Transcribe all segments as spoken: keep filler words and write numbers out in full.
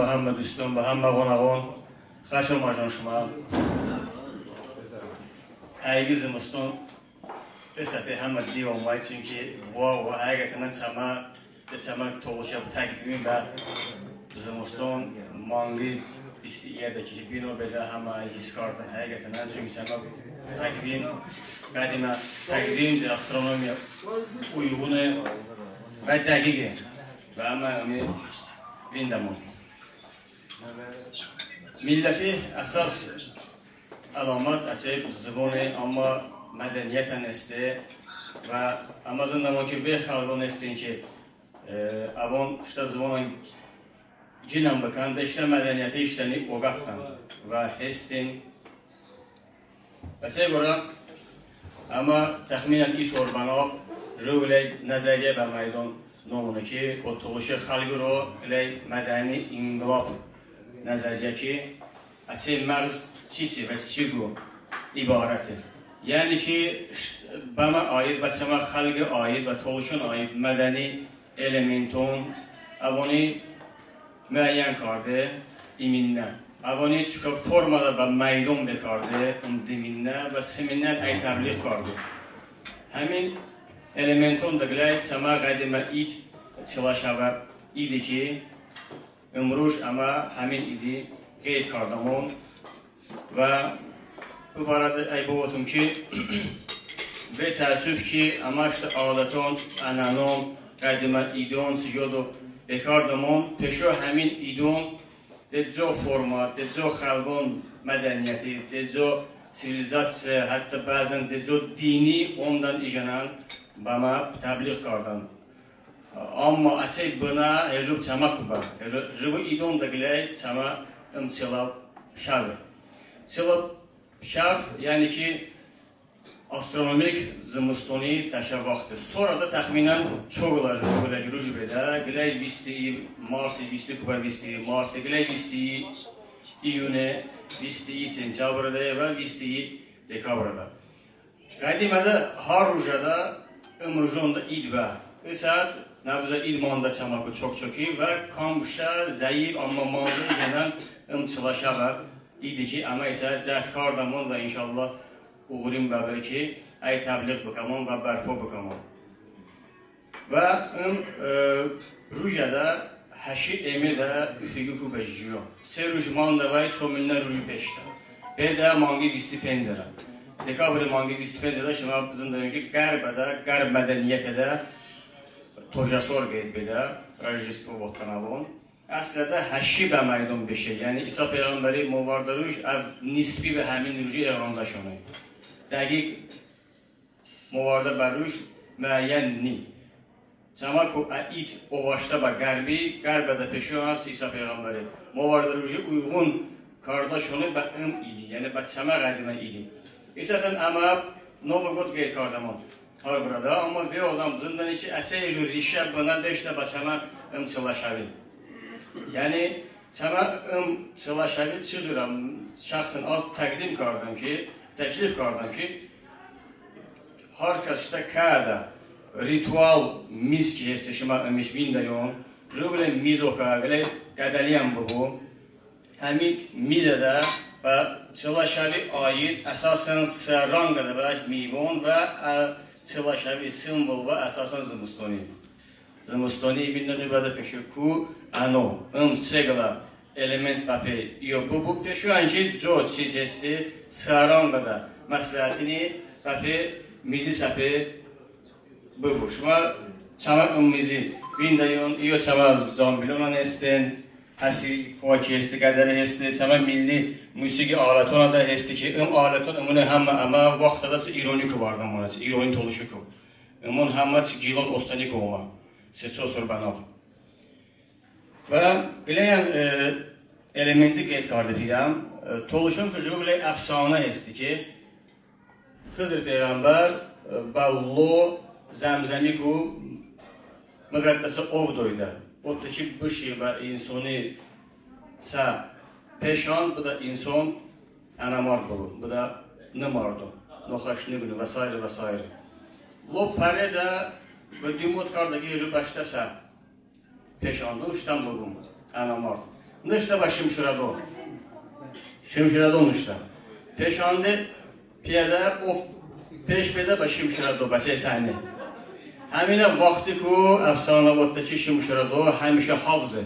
Həmmə duston, bə həmmə ğonəğon, xəş omə jəy şımə. Həğiği zımıston ısəti həmmə di omə, çünki və, və həğiğətən çəmə, de çəmə tolışə təqvim bə zımıston manqi visti iyədə ki bino bedə, həmmə his kardən həğiğətən, çünki çəmə təqvim, qədimə təqvim de astronomiya uyğune və dəqiğe. Və əmə ımi vindəmon. Milləti əsas əlamət əçəy zıvone, əmma mədəniyyətən heste və əmə zındəmon ki, vey xəlğon hestin ki, e, əvon ıştə zıvonən qinən bıkən, de ıştə mədəniyyəti ıştəni oqətdən və hestin. Bəçəy qorə əmə təxminən i sor bənav jıqo qıləy nəzəriyyə bə məydon nomone ki, bo tolışə xəlği ro qıləy mədəni inqilab nəzəriyyə ki, əçəy məğz çiçi və çiçiku ibarəte. Yəni ki, ş-, bəmə aid, bə çəmə xəlği aid, bə tolışon aid mədəni elementon əvoni muəyyən karde, iminnə. Əvoni çokə formadə bə məydon bekarde, ım dıminnə və sıminnən əy təbliğ karde. Həmin elementonədə qıləy çəmə qədimə id Çılə şəvə idi ki, ımruj əmə həmin idi qeyd kardəmon. Və bı barədə əy bıvotım ki, bə təəssüf ki, əmə ıştə adəton, ənənon, qədimə idon sı yodo bekardəmon, peşo həmin idon de co forma, de co xəlğon mədəniyyəti, de co sivilizasiya, hətta bəzən de co dini ondən ijənən bəmə təbliğ kardən. Amma əçəy bınə hejo çəməku bə. Hejo, jıqo idonədə qıləy çəmə ım Çılə şəve. Çılə şəv, yəni ki, astronomik zımıstoni təşə vaxte. Sorədə təxminən ço qılə jıqo qıləy ruj bedə, qıləy visti marti, vistiku bə visti marti, qıləy visti iyune, visti sentyabrədə və visti dekabrədə. Qədimədə har rujədə ımrujonədə id bə. Isət nəvuzə id mandə çəməku çok-çoki və kam şə zəif, amma mandə ijənən ım Çılə şəvə idi ki, əmə isə cəhd kardəmon və inşallah uğurim bəbe ki, əy təbliğ bıkəmon və bərpo bıkəmon. Və ım, e, rujədə həşi emedə üfüqiku bə jiyo. Se ruj mandə vəy, çominə ruji beşedə. Bedə manqi visti pencədə. Dekabri manqi visti pencədə şımə zındəyon ki, ğərbədə, ğərb mədəniyyətədə tojəsor qeyd bedə, Rojdestvo votdən əvon. Əslədə həşi bə məydon beşe, yəni İsa peyğəmbəri movardə ruj, əv nisbi bə həmin ruji eğandəşone. Dəqiq movardə bə ruj muəyyən ni. Çəməku ə id ovaştə bə ğərbi, ğərbədə peşo əm sı İsa peyğəmbəri. Movardə ruji uyğun kardəşone bə ım idi, yəni bə çəmə qədimə idi. Isətən əmə Novı qod qeyd kardəmon har vırədə, amma vey odəm zındəni ki, əçəy jur rişə bınə beşedə bə çəmə ım Çılə şəvi. Yəni çəmə ım Çılə şəvi çı curə şəxsən az təqdim kardəm ki, təklif kardəm ki, har kəs ıştə kədə ritual miz ki heste, şımə ımış vindəyon, jıqo qıləy miz okə, qıləy qədəliyən bıbu. Həmin mizədə bə Çılə şəvi aid əsasən sə ranqədə bə miyvon və, ə, Çılə şəvi simvol bə əsasən zımıstoni. Zımıstoni iminə nıbədə peşo ku əno, ım se qılə element bəpe iyo bıbu, peşo ən ki co çiz heste sə ranqədə məsləhətini bəpe mizi səpe bıbu. Şımə çəmə ım mizi vindəyon, iyo çəmə zambilonən hesten, həsi, poki heste, qədəri heste, çəmə milli musiqi aletonədə heste ki, ım aleton ımone həmmə əmə vaxtədə çı İroniku vardəmone, çı İroni tolışiku. Imon həmmə çı Gilon ostəniku omə, se-ço sor bənav. Və qıləyən, e, elementi qeyd karde piyəm, e, tolışonku jıqo qıləy əfsanə heste ki, Xızır peyğəmbər, e, bə lo Zəmzəmiku mıqəddəsə ov doydə. Votdə ki, bışi bə insoni sə peşan, bıdə inson ənəmard bıbu, bıdə nımardo, noxəş nıqıno və sairə və sairə. Lo pəredə və dumot kardə ki, hejo bəştə sə peşandon, ıştən bıbum ənəmard. Nıştə bə Şimşirədo. Şimşirədo nıştə. Peşonde piədə of peş bedə bə Şimşirədo, bə çəy səni. Həminə vaxtiku əfsanə votdə ki, Şimşirədo həmişə havze.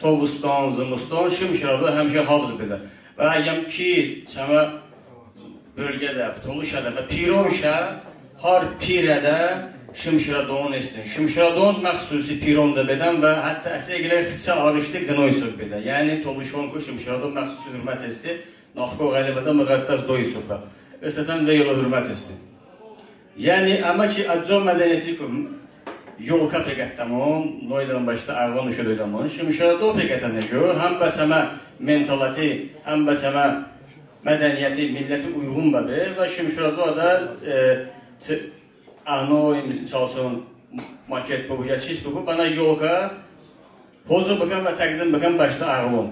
Tovıston, zımıston Şimşirədo həmişə havz bedə. Və əgəm ki, çəmə bölgədə, Tolışədə və Piron şə, har pirədə Şimşirədoon hestin. Şimşirədoon məxsusi Pironədə bedən və həttə əçəy qılə xıçə arışte qıno hisob bedə. Yəni Tolışonku Şimşirədo məxsusi hurmət heste, Naxko ğəlibədə mığəddəs do hisob bə. Istətən vey yolə hurmət heste. Yəni əmə ki, əco mədəniyyətiku yolka peqətdəmon, noydəmon bəştə əğlon ışo doydəmon. Şimşirədo peqətənəşo, həm bə çəmə mentality, həm bə çəmə mədəniyyəti, milləti uyğun bəbe və Şimşirədoədə, e, çı-, ənoy, misal üçün, maket bıbu, ya çiç bıbu, bənə yolka hozı bıkən və təqdim bıkən bəştə əğlon.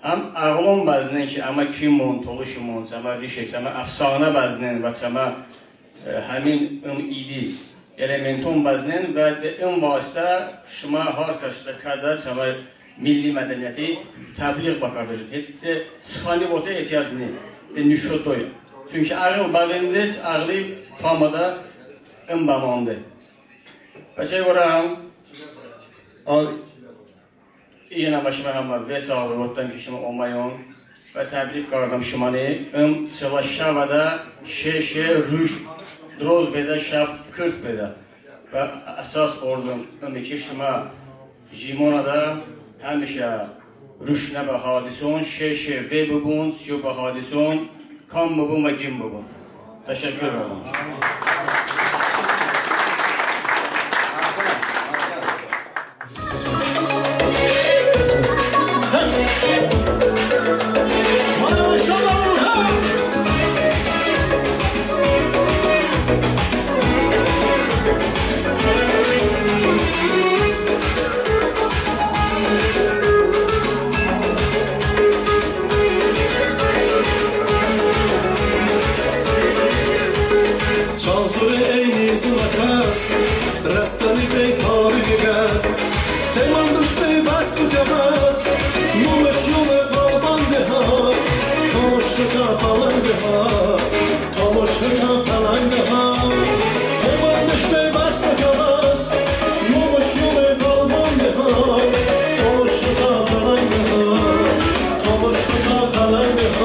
Həm əğlon bəznen ki, əmə kimon, tolışimon, çəmə rişe, çəmə əfsanə bəznen və çəmə, e, həmin ım idi elementon bəznen və de ım vasitə şımə har kəs ıştə kədə çəmə milli mədəniyyəti təbliğ bəkardəşon. Heç de sıxani vote ehtiyoc ni, de nişo doy. Çünki əğıl bəvinde, əğıli famədə ım bəmande. Bəçəy qorə həm az İyən əmə şımə həmə ve sağ bıvotəm ki, şımə oməyon və təbrik kardəm şıməni. Im Çılə şəvədə şe-şe ruşk droz bedə, şəv kırt bedə. Və əsas orzum ıme ki, şımə jimonədə həmişə ruşnə bə hadison, şe-şe ve bıbun, siyo bə hadison, kam bıbun və qin bıbun. Təşəkkur edirəm. Çan sure eyni zınə kəs, rəstəni bəy tarihi qəz. Demanduş bəy bəs tu kəməz, numış yole qalbande ha, Tolışku tə pələnqe ha, Tolışku tə pələnqe ha. Demanduş bəy bəs tu kəməz, numış yole qalbande ha, Tolışku tə pələnqe ha, Tolışku tə pələnqe ha.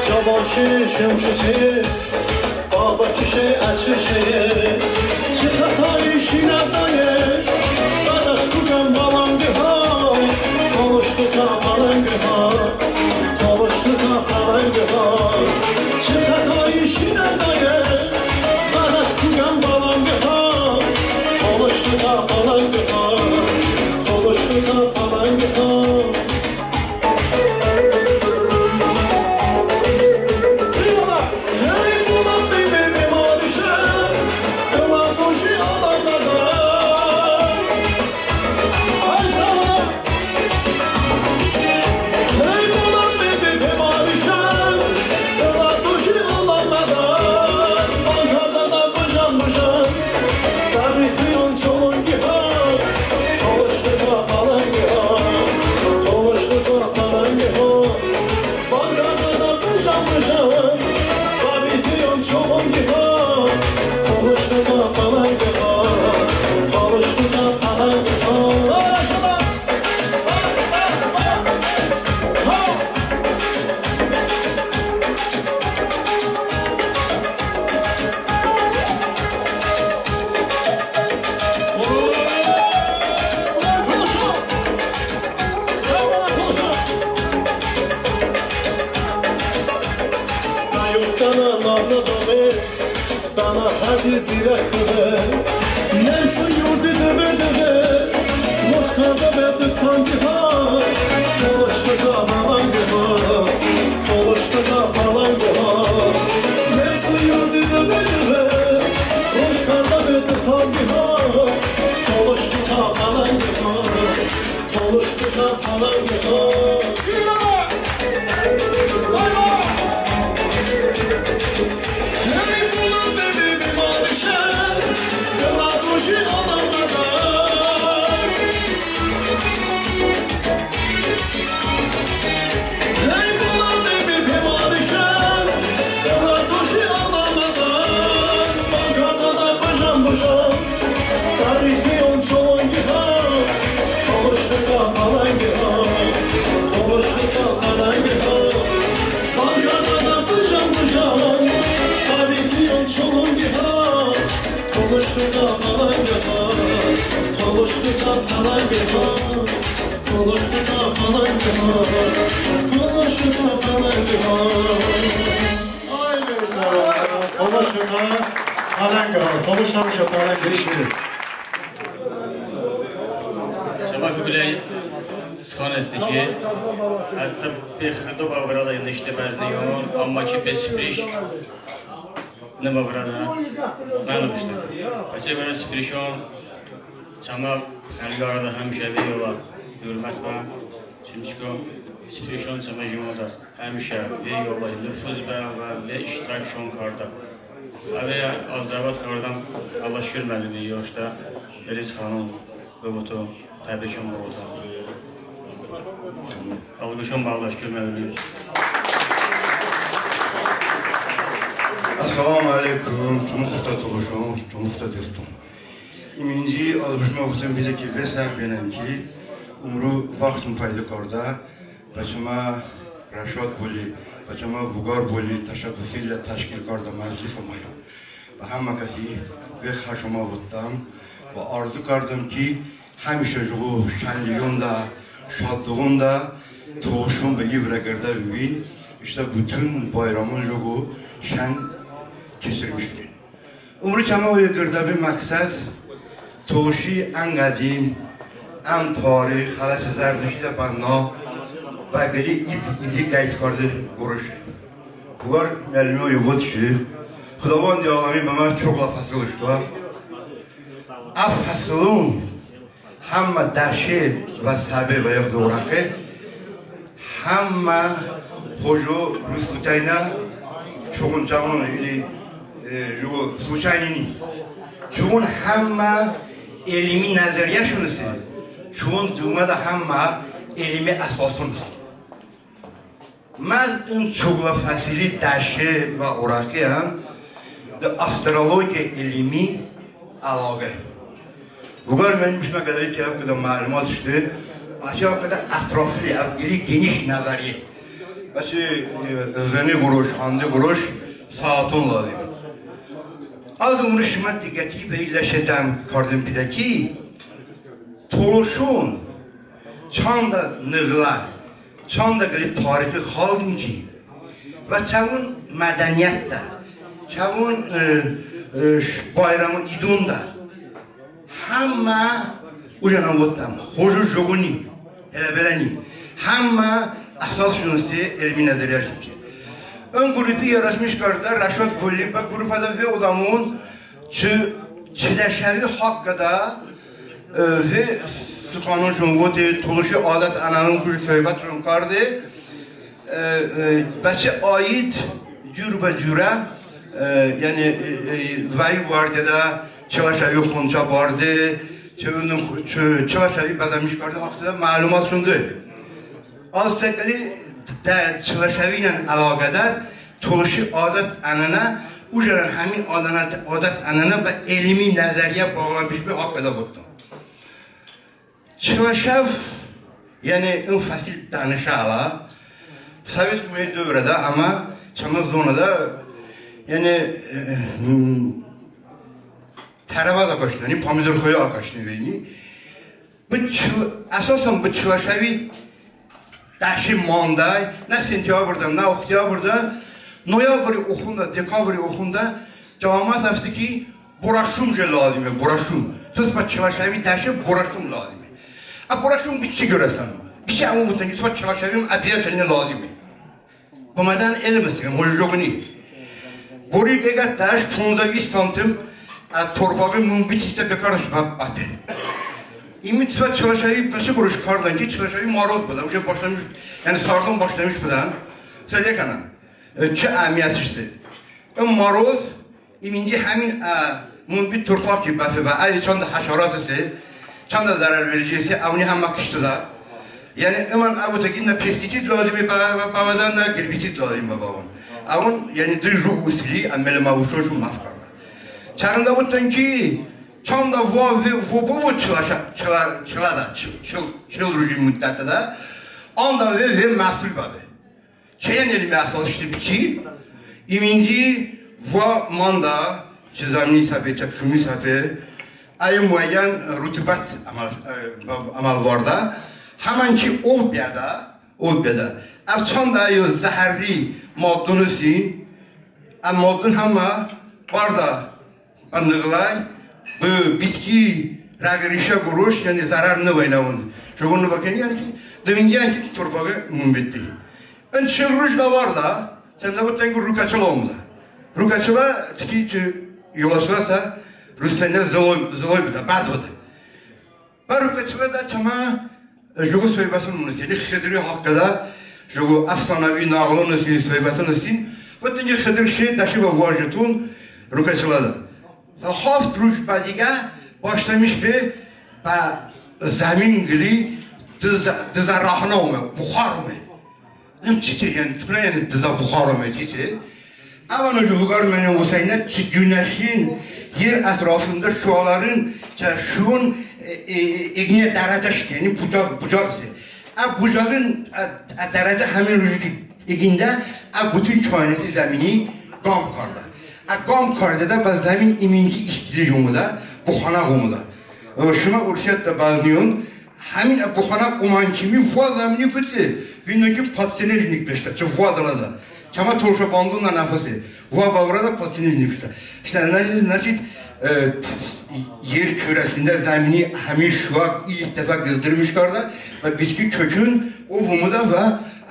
Çəvon şe, şemşo şe, baba kişe, əçi şe, çı xətayi şinə daye, fədəş kukən balanqe ha, Tolışku tə pələnqe ha, Tolışku tə pələnqe ha, çı xətayi şinə daye, fədəş kukən balanqe ha, Tolışku tə pələnqe ha, Tolışku tə pələnqe ha. Əziz rəxədə, nəm su yurdi dıve-dıve, loşkədə bədı pangi ha, tolışkə ta pələngi ha, tolışkə ta pələngi ha. Nəm su yurdi dıve-dıve, loşkədə bədı pangi ha, tolışkə ta pələngi ha, tolışkə ta pələngi ha. Hey, Ay, sağ ol. Tolışkə ta pələngi ha, tolış həmişə pələngi ha. Çəmə Xıbləy sıxan heste ki, hətta be Xıdo bə vırədə nışte bəzneyon, əmma ki be sıpiriş nıbə vırədə nənıbıştı. Bəçəy vırə sıpirişon çəmə xəlqə arədə həmişə vey yolə hurmət bə, çünki sıpirişon çəmə jimonədə həmişə vey yolə nufuz bə və vey iştirakşon kardə. Əve az dəvət kardəm Allahşukur məlimi yoştə, Beriz xanım bıvotı, təbrikon bıvotı. Alğışon bə Allahşukur məlimi. Əssəlamu əleykum, çımı xıstə tolışon, çımı xıstə doston. İminci az bə şımə bıvotım, bir də ki, vey sağ bıbən ki, ımru vaxtım pəydo kardə, bə çəmə Rəşad boli, bə çəmə Vüqar boli təşəbbüsi ilə təşkil kardə məclis əməyo. Bə həmmə kəsi vey xəşomə votdəm və arzu kardəm ki, həmişə jıqo şənliyonədə, şadlığonədə tolışon bə i vırə qırdə bıbin, ıştə bütün bayramon jıqo şən keçirmiş bıbin. Imru çəmə oy qırdə bı məqsəd tolışi ən qədim, ən tarix, hələsi Zərduştidə bəna bə qılə id, idi qeyd karde qoroşe. Vüqar məlimi oy votışe, Xıdavandi aləmi bəmə çoxlə fəsil ıştə. Ə fəsilon həmmə dəşe və səbe və yaxud orəxe, həmmə xoco rus votəynə, çoxun çəvon ili, e, jıqo случайно ni. Çoxun həmmə elmi nəzəriyyəşon heste, çoxun dumədə həmmə elmi əsason heste. Məhz ın çoxlə fəsili dəşe və orəxiyən de astrologiya elmi əloğə. Vüqar məlimi bə şımə qədəri ki, həxədə məlumat ıştı, əçəy həxədə ətraflı, əv qılə geniş nəzəriyə. Bəçəy, e, zıne qoroş, hande qoroş, saaton lazım. Az ımru şımə diqqəti bə i cəmh kardım, bir də ki, tolışon çandə nığılə, çandə qılə tarixi xalqin ki, və çəvon mədəniyyətədə, çəvon, e, e, ş-, bayramon, idonədə həmmə, ucədən votdəm, xoco jıqo ni, elə-belə ni. Həmmə əsasşon heste elmi nəzəriyyəşon ki. Im qrupi yaratmış kardə Rəşad boli, bə qrupədə vey odəmon çı-, Çıləşəvi həxədə, e, vey sıxanonşon vote, tolışi adət-ənənəonku söhbətşon karde, e, e, bəçəy aid cürbəcürə, e, yəni, e, e, vəy vardedə, Çıləşəvi xonçə barde, çı-, çı-, Çıləşəvi bəzəmiş karde həxədə məlumatşon de. Az tə qılə də Çıləşəviyən əloğədar tolışi adət-ənənə, ucədən həmin adənə-, adət-ənənə bə elmi nəzəriyyə bağlamış bı həxədə votdəm. Çıləşəv, yəni ın fəsil dənışə ələ, Sovet Cumhuriyəti dövrədə, əmma çəmə zonədə, yəni, e, m, tərəvəz əkəşnə, yəni pomidor xoy əkəşnə veyni. Bı çıl-, əsasən bı Çıləşəvi dəşe mandə, nə sentyabrədə, nə oktyabrədə, noyabri oxondə, dekabri oxondə Cəmaət əfte ki, borə şum jə lozime, borə şum. Tı sıbə çılə şəvi dəşe, borə şum lozime. Ə borə şum bı çi qorəsən? Bı çi əvon bıtən ki, sıbə çılə şəvim обязательно lozime. Bı mədən elm heste, mı jıqo ni. Bori qeqət dəş, ponzə-vist santim, ə, torpaği munbit heste, bekarış bə, bəpe. İmi sıbə çılə şəvi bəşi qorəş kardən ki, çılə şəvi moroz bıdə, уже başlamış, yəni sardən başlamış bıdən. Sə dekənən, e, çı əhəmiyyəti heste. In moroz, iminci həmin, ə, munbit torpaq ki bəpe bə, əy çandı həşərat heste, çandı zərərverici heste, əvoni həmmə kıştedə. Yəni ımən əv bıtə ki, nə pestisid lozime bə, bə, bəvədə, nə gerbisid lozime bəvon. Əvon, yəni dı jıqo usuli, ə, melemə vuşonşon məhv kardə. Çəğındə bıtən ki, çandı vo, vo, vo, vo çılə şə-, çılə, çılədə, çı-, çıl, çıl ruji muddətədə, andə ve, ve məhsul bəbe. Çəyən elmi əsas heste bı çi, iminci vo mandə, çı zəmini səpe, çı şumi səpe, əy muəyyən rutubət əməl, ə, əməl vardə, həmən ki ov beədə, ov beədə. Əv çandı əyo zəhərli maddon hestin, ə maddon həmmə bardə bə nığləy, bı bitki rəq-rişə qorəş, yəni zərər nıvəynə əvon. Jıqo nıvəkəni, yəni ki, dıminci, yəni ki, torpaği munbit bi. In çıl ruj də vardə, çəndə bıtən ki rukəçılə omedə. Rukəçılə çiki çı yolə sürəsə, rustəninə zıloy, zıloy bıdə, bəd bıdə. Bə rukəçılədə çəmə, e, jıqo soybəton mınesə, yəni Xıdıri haqqədə jıqo əfsanəvi nağılon hestin, soybəton hestin. Bıtən ki Xıdır şe, dəşe bə vajəton rukəçılədə. Haft ruj bə diqə başlamış be bə zəmin qıli dızə, dızə rəxnə ome, buxar ome. Im çiçe, yəni, çoknə, yəni, dızə buxar ome, çiçe. Əvon ıjo vıqar mənim votəynə çı günəşin yer ətrafında şüaların, çı şuon, e, e, eqınə dərəcə heste, yəni bucaq, bucaq heste. Ə bucağın, ə, ə dərəcə həmin ruji ki eqındə, ə bütün kainati zəmini qam kardə. Ə qam kardədə bə zəmin iminci istili omedə, buxanaq omedə. Ə, şımə Urusiyətədə bəzniyon, həmin ə buxanaq omən kimi vua zəmini kotse, vindon ki podsnežnik beşedə, çı vua dılədə. Çəmə tolışə bandon nə nəfəse, vua bə vırədə podsnežnik beşedə. İştə, nə, nə çeşid, e, yer kürəsində zəmini həmin şüa ilk dəfə qızdırmış kardə və bitki kökün ov omedə və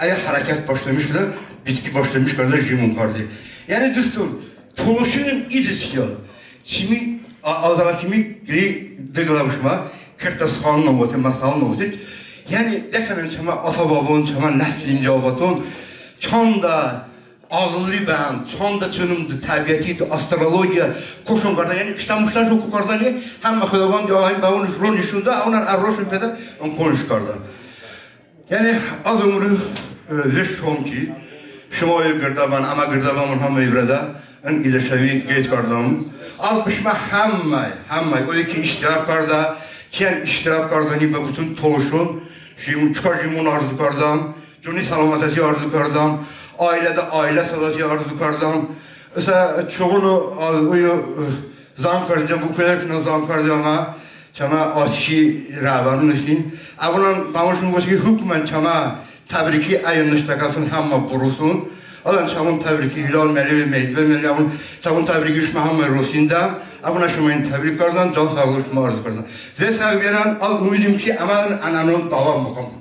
əyo hərəkət başlamış bıdə, bitki başlamış kardə jimon karde. Yəni, duston, tolışon i dı siyo. Çımi, a-, əzələ çımi qılə dı qılə bışmə, kırtə sıxan nıvote, məsələ nıvote. Yəni, dekənən çəmə ata-bobon, çəmə nəsli incəvaton çandı ağıllı bən, çandı çınım dı təbiəti, dı astrologiya koşon kardə. Yəni, ıştən-mıştən şo ko kardə, yəni, həmmə Xıdovəndi-aləmin bəvon ro nişon doə, əvonən ə roşon pedə, ım koşon kardə. Yəni, az umru, e, veş şon ki, şımə oyo qırdə bən, əmə qırdə bəmon həmə i vırədə ın idəşəvi qeyd kardəm. Az bışmə həmməy, həmməy, oyo ki iştirok kardə, kiyən iştirok kardəni bə bütün tolışon, jimon, çokə jimon arzu kardəm, coni səlomətəti arzu kardəm, ailədə ailə səadəti arzu kardəm. Isə çoxono az oyo, e, zəng kardə, bu kadar ki zəng kardə əmə, çəmə aşi rəhbəron hestin. Əvonən bəmışon votə ki, hukmən çəmə təbriki əyo nıştəkəson həmmə bıroson. Əvonən çəvon təbriki Hilal müəllime, Mehdi bəy müəllime, əvon çəvon təbriki şımə həmmə rosnidəm. Əvonən şımə in təbrik kardəm, can sağlığı şımə arzu kardəm. Ve sağ bıbən, az umidim ki, əmə ın ənənon dəvom bıkəm.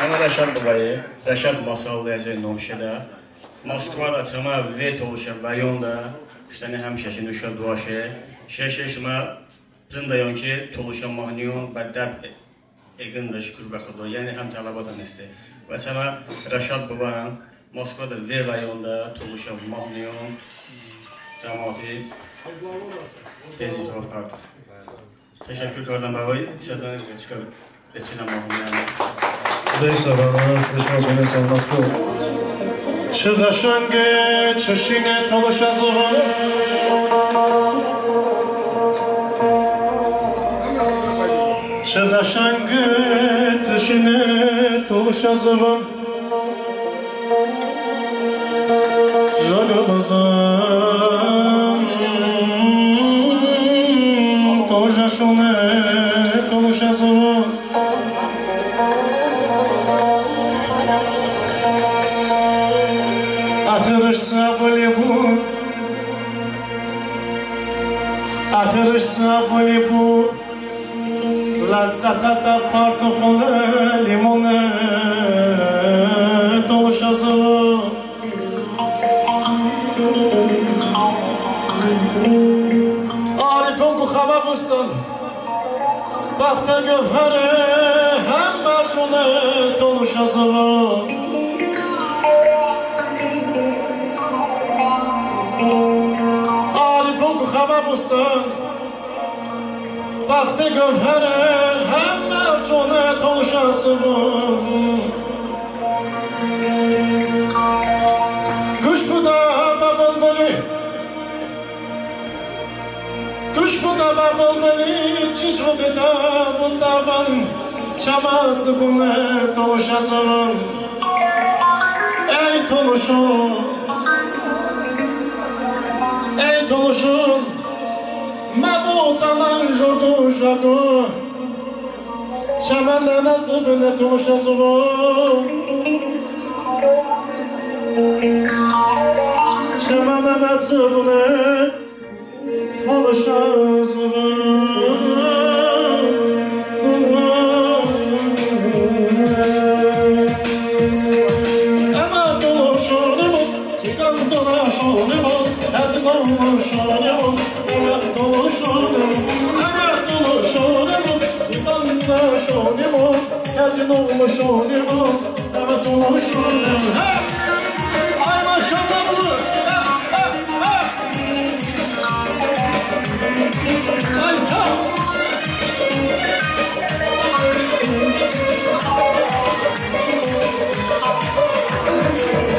Əmə Rəşad bıvəye, Rəşad Masallı əzə nom şedə. Moskvada çəmə ve tolışə vəyondə, ıştəni həmişə şe nuşə doəşe, şe-şe şımə zındəyon ki, tolışə mahniyon bə dəb e-, eqındə, şukur bə Xıdo, yəni həm tələbatən heste. Və çəmə Rəşad bıvən Moskvada ve vəyondə tolışə mahniyon cəmati bezifov kardə. Təşəkkur kardəm bəvəy, isətən veçinəm. Xıdo sağ bıbən, veçmə, canın səlomət bıbən. Çı ğəşənqe, çı şine tolışə zıvon. Çı ğəşənqe, çı şine tolışə zıvon. Jıqo bızın, tolışə şone, tolışə zıvon. Atırış sa bıle bu. Xətırış səbuni bu ləzzətə, tə partuxonə, limonə tolışə zıvon. Arifonku xəbə bıstən, bəftə, govhəri həm mərconi tolışə zıvon. Arifonku xəbə bıstən, bəftə, govhəri həm mərconi tolışə zıvon. Quş bıdə bə bılbıli, quş bıdə bə bılbıli, çiç votedəbun dəbən, çəmə zıvoni tolışə zıvon. Ey tolışon, ey tolışon, məbo tənən jıqo-jıqo, çəmə nənə zıvoni tolışə zıvon. Çəmə nənə zıvoni tolışə zıvon. Əmə tolışonimon, çiqan tolışonimon, həzin oğluşonimon. Əmə tolışonimon, əmə tolışonimon, çiqan tolışonimon, həzin oğluşonimon. Əmə tolışonimon. Hə! Ay, maşallah, bu. Hə, hə, hə! Ay, sağ ol.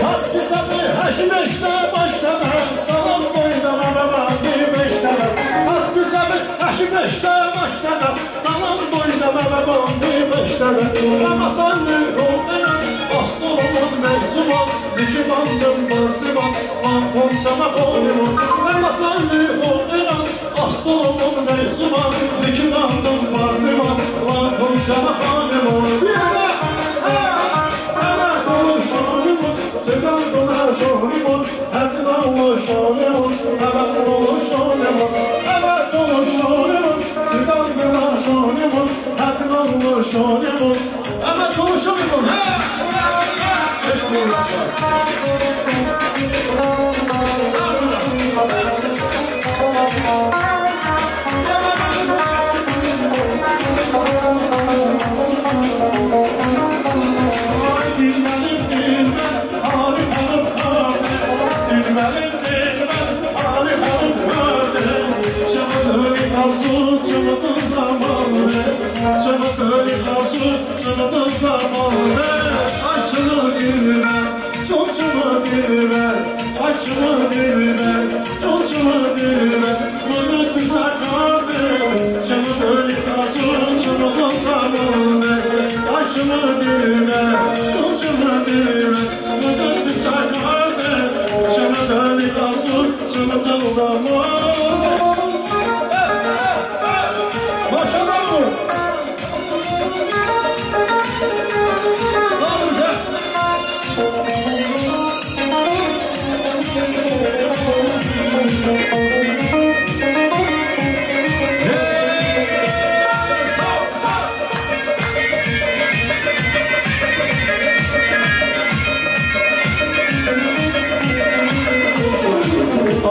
Has pisəbi həşi beştə başdədə, salam boydə məbəbəndi beşdədə. Has pisəbi həşi beştə başdədə, salam boydə məbəbəndi beşdədə. Əmə səni hoqinən, ostolomon vey zıvon, diçi bandım bə zıvon, lampon çəmə xonimon. Əmə səni hoqinən, ostolomon vey zıvon, diçi bandım bə zıvon, lampon çəmə xonimon. Bir də, hə, əmə tolışonimon, çiqan tolışonimon, həzin oğluşonimon, əmə tolışonimon, əmə tolışonimon, çiqan tolışonimon, həzin oğluşonimon, əmə tolışonimon, hə, hə, hə, eşt buyurun. Sağ olun.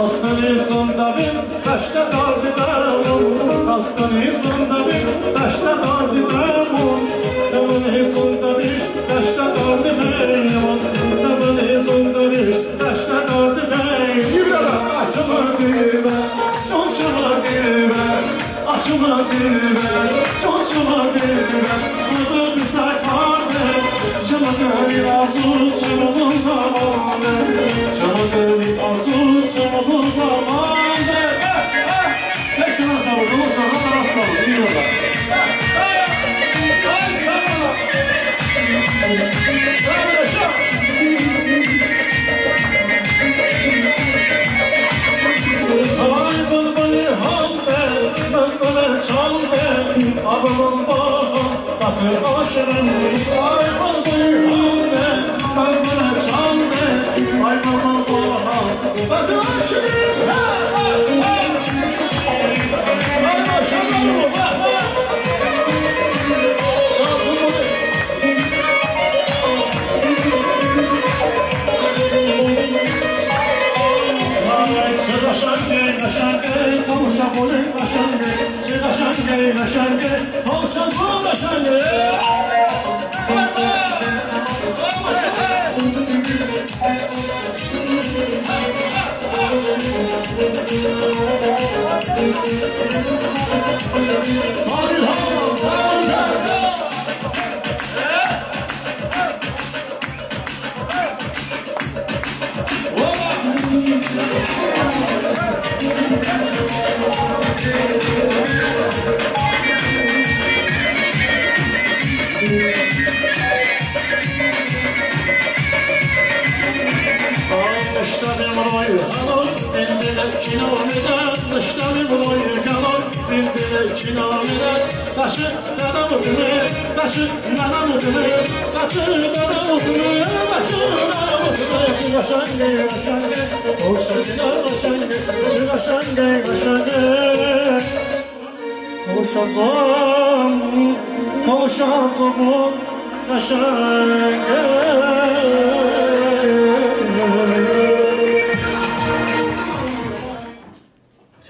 Astəni zındəbin, bəştə dardi dəmon. Astəni zındəbin, bəştə dardi dəmon. Dəmoni zındəbiş, bəştə dardi veyimon. Dəmoni zındəbiş, bəştə dardi veyimon. Açımı dilbər, çonçımı dilbər. Açımı dilbər, çonçımı dilbər, bıdı qısa karde, çımı dili arzu, çımı bıldı mande, çımı dili arzu, çımı bıldı mande. Beş sənə sağ ol, dolaşa, rast qalın, iyi yollar. Ay, sağ ol. Sağ ol, yaşa. Ay, bılbıli hande, məstəmə çande, abımın baha, qatı aşığım. Ay, bılbıli hande, məstəmə çande, ay, abımın baha, qatı aşığım. Hə, hə, hə.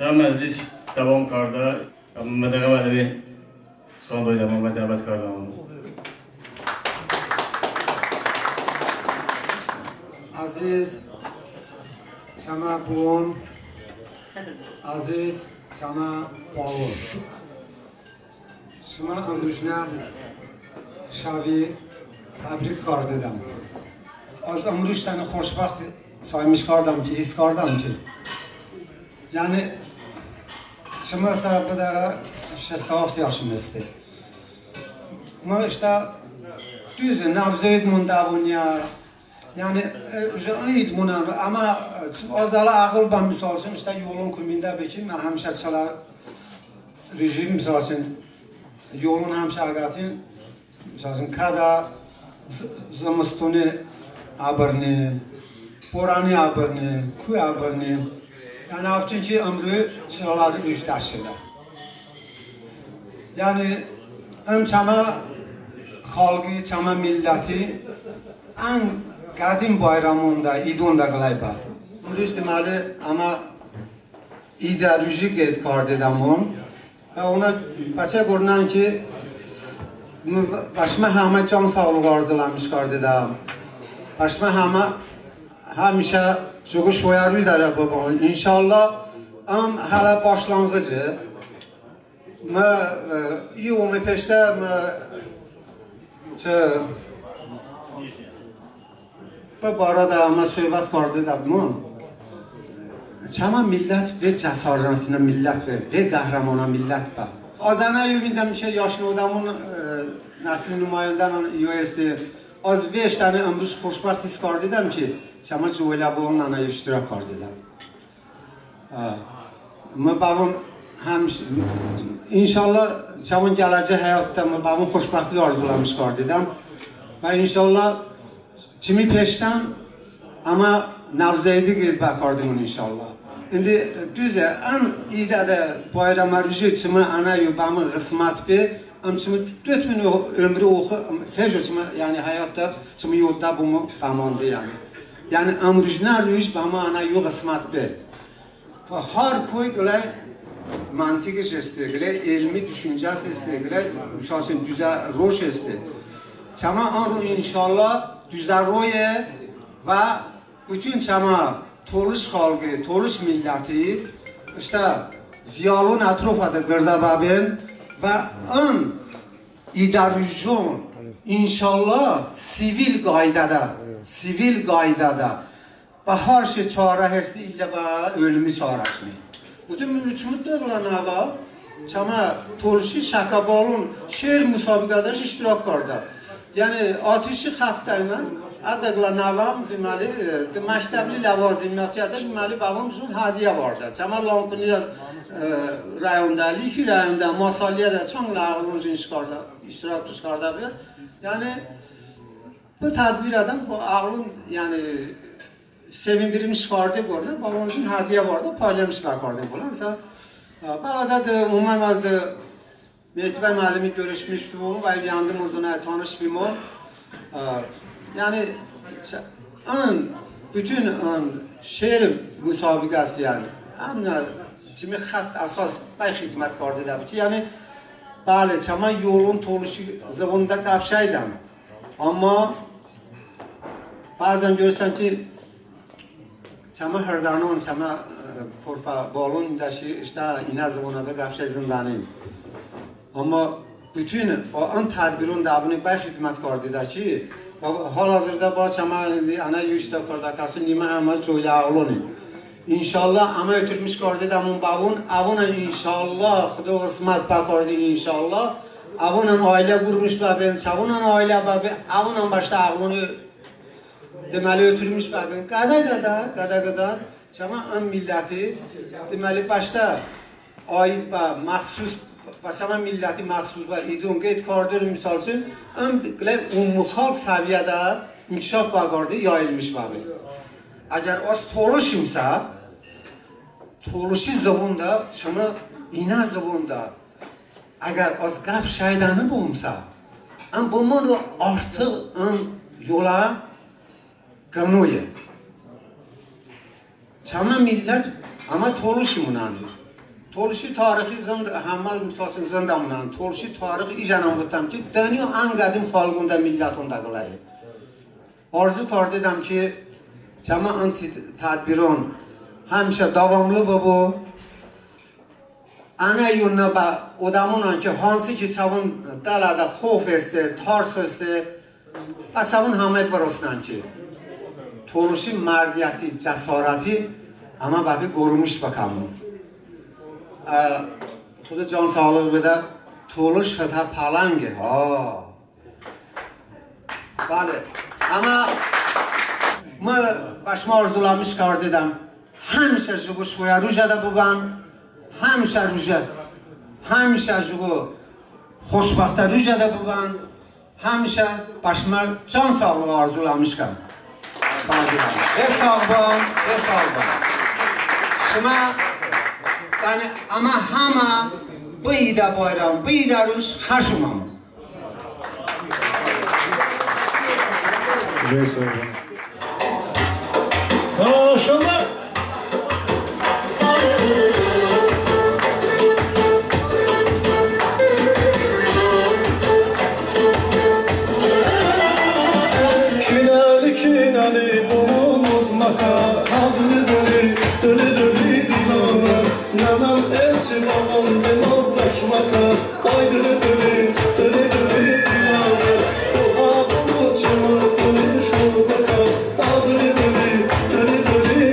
Çəmə məclis dəvom kardə, mıdəğə bə ədəbi sıxan doydəmon, dəvət kardəmon. Əziz çəmə boon, əziz çəmə baon. Şımə ımrujnə şəvi təbrik kardedəm. Az ımruj təni xoşbəxt saymış kardəm ki, his kardəm ki, yəni, şımə sə bıdərə şest haft yaşım heste. Mı ıştə düzə nəvzəydmon dəvoniyə, yəni, e, uje ın idmonən, əmma, e, çı-, az hələ əğıl bə, misal üçün, ıştə yolon kumində be ki, mı həmişə çələ ruji, misal üçün, yolon həmişə əqətin, misal üçün, kədə z-, zımıstoni əbırnin, borəni əbırnin, kuy əbırnin. Yəni, əvçin ki, ımruj çələ ruj dəşedə. Yəni, ım çəmə xalqi, çəmə milləti ən qədim bayramonədə, idonədə qıləy bə. Imruj, deməli, əmə idə ruji qeyd kardedəmon. Və ona bəçəy qornən ki, m-, bə şımə həmə can sağlığ arzuləmiş kardedəm. Bə şımə həmə həmişə jıqo şoyə ruj dərə bıbən. İnşallah, ım hələ başlanğıce. Mı, e, i omi peştə mı çı bı barədə əmə söhbət kardedəmon. Çəmə millət ve cəsarətinə millət bə, ve qəhrəmonə millət bə. Az ənə yo vindəm ki, yaşlı odəmon, e, nəsli numayəndəon yo heste. Az ve ıştəni ımruj xoşbəxt his kardedəm ki, çəmə cıvıləvonon ənə yo iştirak kardedəm. Hə. Mı bəvon həmiş-, inşallah, çəvon gələcək həyotədə mı bəvon xoşbəxtlik arzuləmiş kardedəm. Və inşallah, çımi peştən əmə nəvzəydi qeyd bəkardemon, inşallah. İndi düze, ən idədə bayramə ruji çımı ənə yo bəmı ğısmət be, əm çımı dot min ömri oxo, ım, hejo çımı, yəni, həyotədə çımı yodədə bımo bəmande, yəni. Yəni, ımrujnə ruj bəmı ənə yo ğısmət be. Bə har koy qıləy məntiqış heste, qıləy elmi düşüncəş heste, qıləy, misal üçün, düzə roş heste. Çəmə ın ro, inşallah, düzə roye və bütün çəmə tolış xalqi, tolış milləti, ıştə ziyalon ətrofədə qırdə bəben və ın idə rujon, inşallah, sivil qaydədə, sivil qaydədə bə har şey çarə heste, illə bə ölümi çarəş ni. Bütün mıni çımı dı qılə nəvə çəmə tolışi şəkə balon şeir musabiqədəş iştirak kardə. Yəni, atışi xəttəynən, ə dı qılə nəvəm, deməli, e, dı məktəbli ləvazimiyətiədə, deməli, bəvon bızın hədiyyə vardə. Çəmə Lankoniyə, e, rayonədə, Liki rayonədə, Masaliyədə çan qılə əğlon bızın iştirak, iştirakış kardə be. Yəni, bı tədbirədən bı əğlon, yəni, sevindirmiş karde qornən, bəvon bızın hədiyyə vardə, paylamış bəkarde qornən. Sə, e, bə ədədə, umumən, az dı Mehdi bəy müəllimi görüşmüş bimon və yandımon zınə tanış bimon. E, yəni, ın, bütün ın şeir musabiqəsi, yəni, həmnə çımi xətt əsos bəy xidmət kardedə bı ki, yəni, Bəli, çəmə yolon tolışi zıvonədə qəp jəydən. Əmma bəzən qorəsən ki, çəmə hırdənon, çəmə, e, körpə balon dəşi ıştə inə zıvonədə qəp jəy zındənin. Əmma bütün o ın tədbiron dəvoni bəy xidmət kardedə ki, hal-hazırda bə çəmə indi ənə yo iştirak kardə kəson nimə həmə coylə əğlonin. İnşallah, əmə ötürmüş kardedəmon bəvon, əvonən inşallah, Xıdo ğısmət bəkarde inşallah, əvonən ailə qurmuş bəben, çəvonən ailə bəbe, əvonən bəştə əğloni deməli ötürmüş bəqin. Qədə-qədə, qədə-qədə, çəmə ın milləti, deməli, bəştə aid bə məxsus, bə çəmə milləti məxsus bə idon qeyd karde, misal üçün, ın qıləy umumxalq səviyyədə inkişaf bəkarde, yayılmış bəbe. Əgər az tolışimsə, tolışi zıvonədə, çəmə inə zıvonədə, əgər az qəp jəydəni bomsə, ın bo mıno artıq ın yolə qınoye. Çəmə millət, əmə tolışimon ənir. Tolışi tarixi zındə, həmə, misal üçün, zındəmon ənir. Tolışi tarixi ijənən votəm ki, dınyo ən qədim xalqonədə, millətonədə qıləye. Arzu kardedəm ki, çəmə ın ti-, tədbiron həmişə dəvamlı bıbu. Ənə yo nıbə odəmonən ki, hansı ki çəvon dılədə xof heste, tars heste, bə çəvon həmə bırosnən ki, tolışi mərdiyəti, cəsorəti əmə bəpe qorumuş bıkəmon. Ə, Xıdo can sağlığ bedə, tolış hətə pələnqe ha. Bəli. Əmma mı bə şımə arzuləmiş kardedəm, həmişə jıqo şoyə rujədə bıbən, həmişə rujə, həmişə jıqo xoşbəxtə rujədə bıbən, həmişə bə şımə can sağlığı arzuləmiş kəm. Be sağ bıbən, be sağ bıbən. Şımə, yəni, əmə həmə bı idə bayram, bı idə ruj xəş oməmon. Maşallah. Kinəli, kinəli, boynuz məkə, adli dili, dili, dili, dilanə, nənəm elçi bağın, deməz daşməkə. Ay dili dili, dili dili dilanə, o ha bıbu çımı dili şobəka. A dili dili, dili dili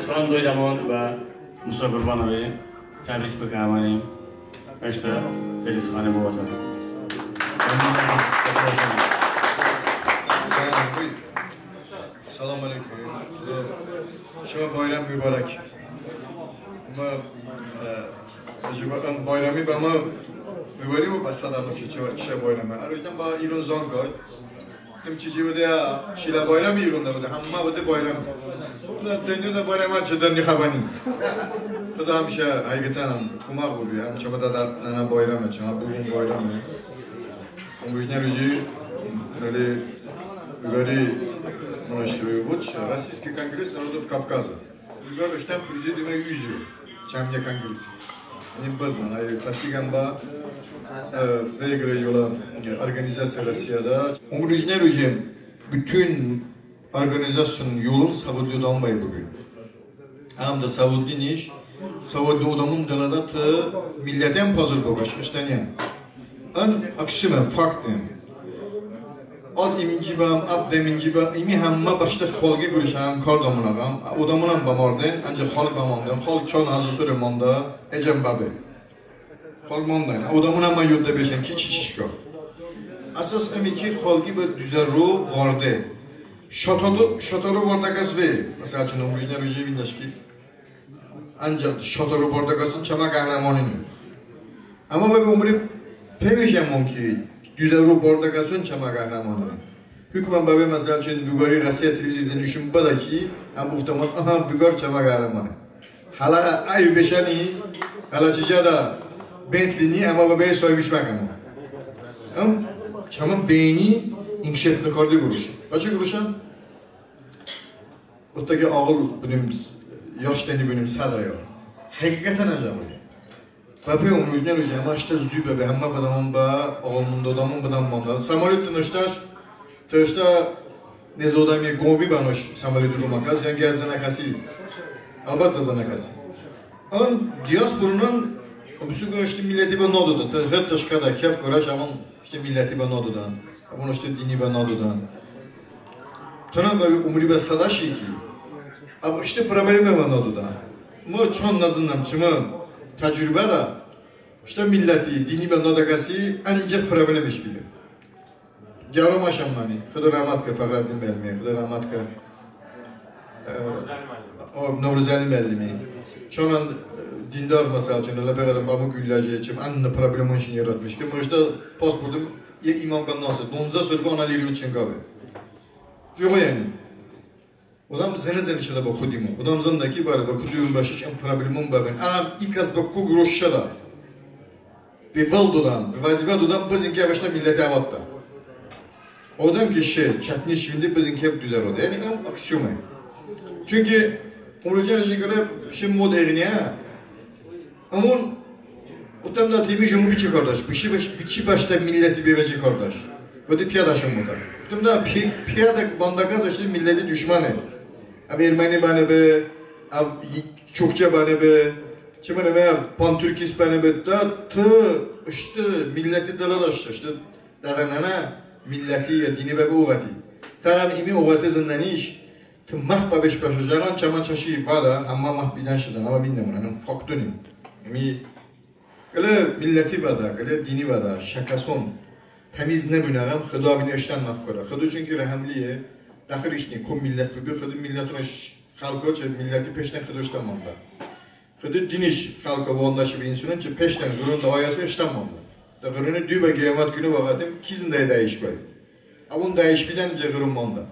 Sıxan doydəmon və Musa Qurbanovi təbrik bıkəmon. Iştə Deniz xanım bıvotən. Salam əleykum. Şımə bayram mübarək. Mı, e, əcəbə ın bayrami bəmı vüqori mı bəsədəmon ki, çə, çə bayrami. Ərəştən bə İron zəng kay. Tım çiçi bıdə, şilə bayrami İronədə bıdə, həmmə bıdə bayram. Bıdə dınyoədə bayramə çədən ni xəbənim. Bıdə həmişə həqiqətən komək bıbi, həm çəmə dədə nənə bayrami, çəmə bıbun bayrami. Umrujnə ruji, bəli, vüqori, mınəş voş, Российский конгресс народов Кавказа. Vüqor ıştən prezidiumə üzv, çəmə konqresi. Yəni bızınən, ay, təsdiğən bə, e, veyqırə yolə, e, orqanizasiya Rossiyada. Umrujnə ruji bütün orqanizasiyanın yolun savadlı odəm bəy bıbu. Həm də savadlı niş, savadlı odəmon dılədə tı millətən pazur bıkəş, ıştəniyən. Ən aksiyomən, fakten. Az iminci bəm, az deminci bəm, ımi həmmə bəştə xalqi quruşən, kardəmon əğəm, odəmonən bəmardən, əncəx xalq bəmandən, xalq çan həzo sore mandə, ecən bəbe. Xalq mandən, odəmonən mə yodədə beşən ki, çiçiş ka. Əsas ımi ki, xalqi bə duzə ro varde. Şotoru, şotoru vardəkəs ve, məsəl üçün, umrujnə ruji vindəş ki, əncəx şotoru vardəkəson çəmə qəhrəmonine. Əmma bəbe umri peveşəmon ki, duzə ro vardəkəson çəmə qəhrəmonine. Hukmən bəbe, məsəl üçün, vüqori Rossiya televizorədə nişon bıdə ki, əm bıvotəmon, aha, vüqor çəmə qəhrəmone. Hələ əy beşəni, hələ çiçədə Bentley ni, əmma bəbe soymış məkəmon. Im çəmə beyni inkişaf nıkarde quruş. Bəçi quruşən? Votdə ki, ağıl bınim, yaş dəni bınim sədə ya. Həqiqətən ən də bınim. Bəpe umrujnə ruji əmə ıştə zu bəbe, həmmə bıdəmon bə, ağılmand odəmon bıdəmon bə. Samolot tınıştəş, tınıştə nezodəmi qomi bənış samolot ruməkəs, yəni ki, zınəkəsi. Əlbəttə, zınəkəsi. Ən diasporonən, ım su qıləşti milləti bə nododə, tı, həttə şkədə, kəf qıləş, əmon ıştə milləti bə nododən, əmon ıştə dini bə nododən. Tınən bə umri bə sədəşi ki, əv ıştə probleme bə nododən. Mı çan nızınəm, çımı təcrubədə ıştə milləti, dini bə nodəkəsi əncəx problemış bıdə. Gəro məşəm məni, Xıdo rəhmət kə Fəxrəddin məlimi, Xıdo rəhmət kə, e, o, Novruzəli məlimi. Çanən, e, dindar, məsəl üçün, elə beqədəm bəmı qulləci, çım ən problemonışon yaratmış ki, mı ıştə pasportım ye imamkə nası, donzə sor bə analiri çınqabe. Yox, yəni. Odəm zıne-zıne şedə bə kudimo. Odəm zınedə ki, bəli, bə kudimo bəşe ki, ım problemon bəben. Əgəm i kəs bə ku qıroş şedə, bə vəl dodən, bə vəzifə dodən, bızın ki, əv ıştə milləti əvatdə. Odəm ki şe, çətniş vinde, bızın ki, əv duzə roədə. Yəni ım aksiyome. Çünki umrujnə ruji qılə şe mod eğniyə, əmon, votəm də, tı ımi jıqo biçi kardeş, biçi bəş-, biçi bəştə milləti bevəci kardeş. Votə piyədəşon votə. Votəm də, pi-, piyədə bandəkəs ıştə milləti duşməni. Əv erməni bənəbe, Əv çokçə bənə be, çımınəmə panturkist bənə be, da tı ıştı milləti dılədə ıştı, ıştı dədə-nənə milləti ya dini bəbe oğəti. Təğəm ımi oğəti zındəniş, tı məhv bəbeş bəşe, jəqo çəmə çəşi vədə, həmmə məhv bidən şedən, əmə vindəmon, ın faktoni. Imi qılə milləti vədə, qılə dini vədə şə kəson təmiz nıbinəğəm, Xıdo əvoni ıştən məhv kore. Xıdo çünki rəhəmliye, dəxil hiç ni kom millət bıbi, Xıdo millətonış xəlqo, çı milləti peştən Xıdo ıştən mandə. Xıdo diniş xəlqo vondəşe be insonon, çı peştən ğıronədə ayəse ıştən mandə. Da ğıroni duy bə qiyamət kuni vağətim ki zındəye dəyiş koy. Əvon dəyiş bidən, ıncə ğıron mandə.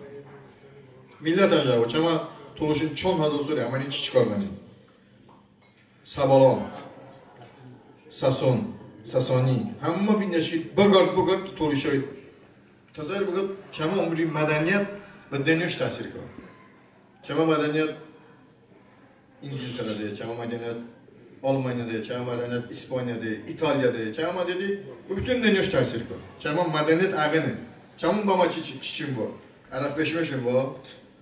Millətən jəqo, çəmə tolışon çon həzo sore əməni çiç kardəni. Sabalan, Sason, Sasani, həmmə vindəş ki, bıqard, bıqard, tolışoy. Təsəvvur bıkən, çəmə umri mədəniyyət bə dınyoş təsir ko. Çəmə mədəniyyət İngiltərədə, çəmə mədəniyyət Almaniyada, çəmə mədəniyyət İspaniyada, İtaliyada, çəmə mədəniyyət bu bütün dınyoş təsir ko. Çəmə mədəniyyət əğıne. Çəmə bəmə çiç, çiçim var. Ərəx beşiməşim var.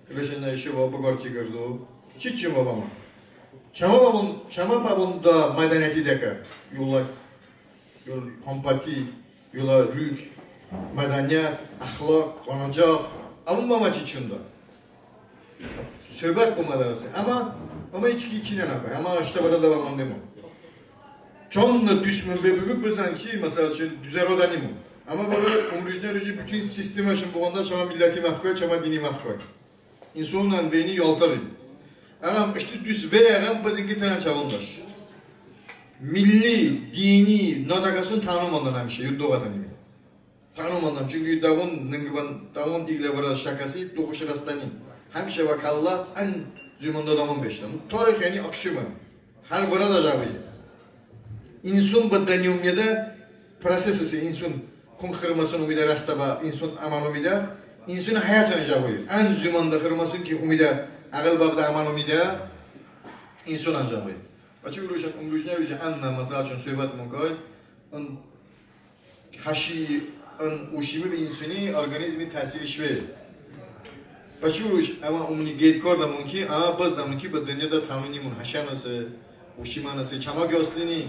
Qıləşon nə işi var, bıqard çiç qırdo. Çiçim var bəmə. Çəmə bəvon, çəmə bəvonədə mədəniyyəti dəqə yolə, yolə kompati, yolə rük, mədəniyyət, əxloq, qonacaq. Əmə bəmə çiçonədə söhbət bımədə heste. Əmə, əmə hiç ki, ki nənə, əmə ıştə vırədə bəmandemon. Çonədə dusmon bıbu, bızən ki, məsəl üçün, duzə rodənimon. Əmə bıbu umrujnə ruji bütün sisteməşon bıvonədə çəmə milləti məhv koy, çəmə dini məhv koy. İnsononən veyni yoltəğin. Əgəm ıştı dus vey əgəm bızın ki, tınən çəvonədəş milli, dini nodəkəson təno mandən həmişə, yo doğətənimi. Təno mandən, çünki dəvon nınqi bən, dəvon iqlə vırə şə kəsi doxoş rəsdəni. Həmişə bə kəllə ən zumində dəvon beşedən. Tarix yəni aksiomə. Hər vırədə jəqoye. İnson bə dınyo omedə prosesi, inson kon xırməson omedə rəstə bə inson əməl omedə, inson həyətən jəqoye. Ən zumində xırməson ki omedə, əğıl bəvədə əməl omedə, insonən jəqoye. Bəçəy vıruşən, umrujnə ruji ən, məsəl üçün, söhbətımon kay, ın həşi, ın oşimi bə insoni orqanizmi təsirış vey. Bəçəy vuruş, əmə ımoni qeyd kardəmon ki, əmə bızınəmon ki, bə dınyoədə təno nimon, həşən hese, oşimən hese, çəmə ki asli ni.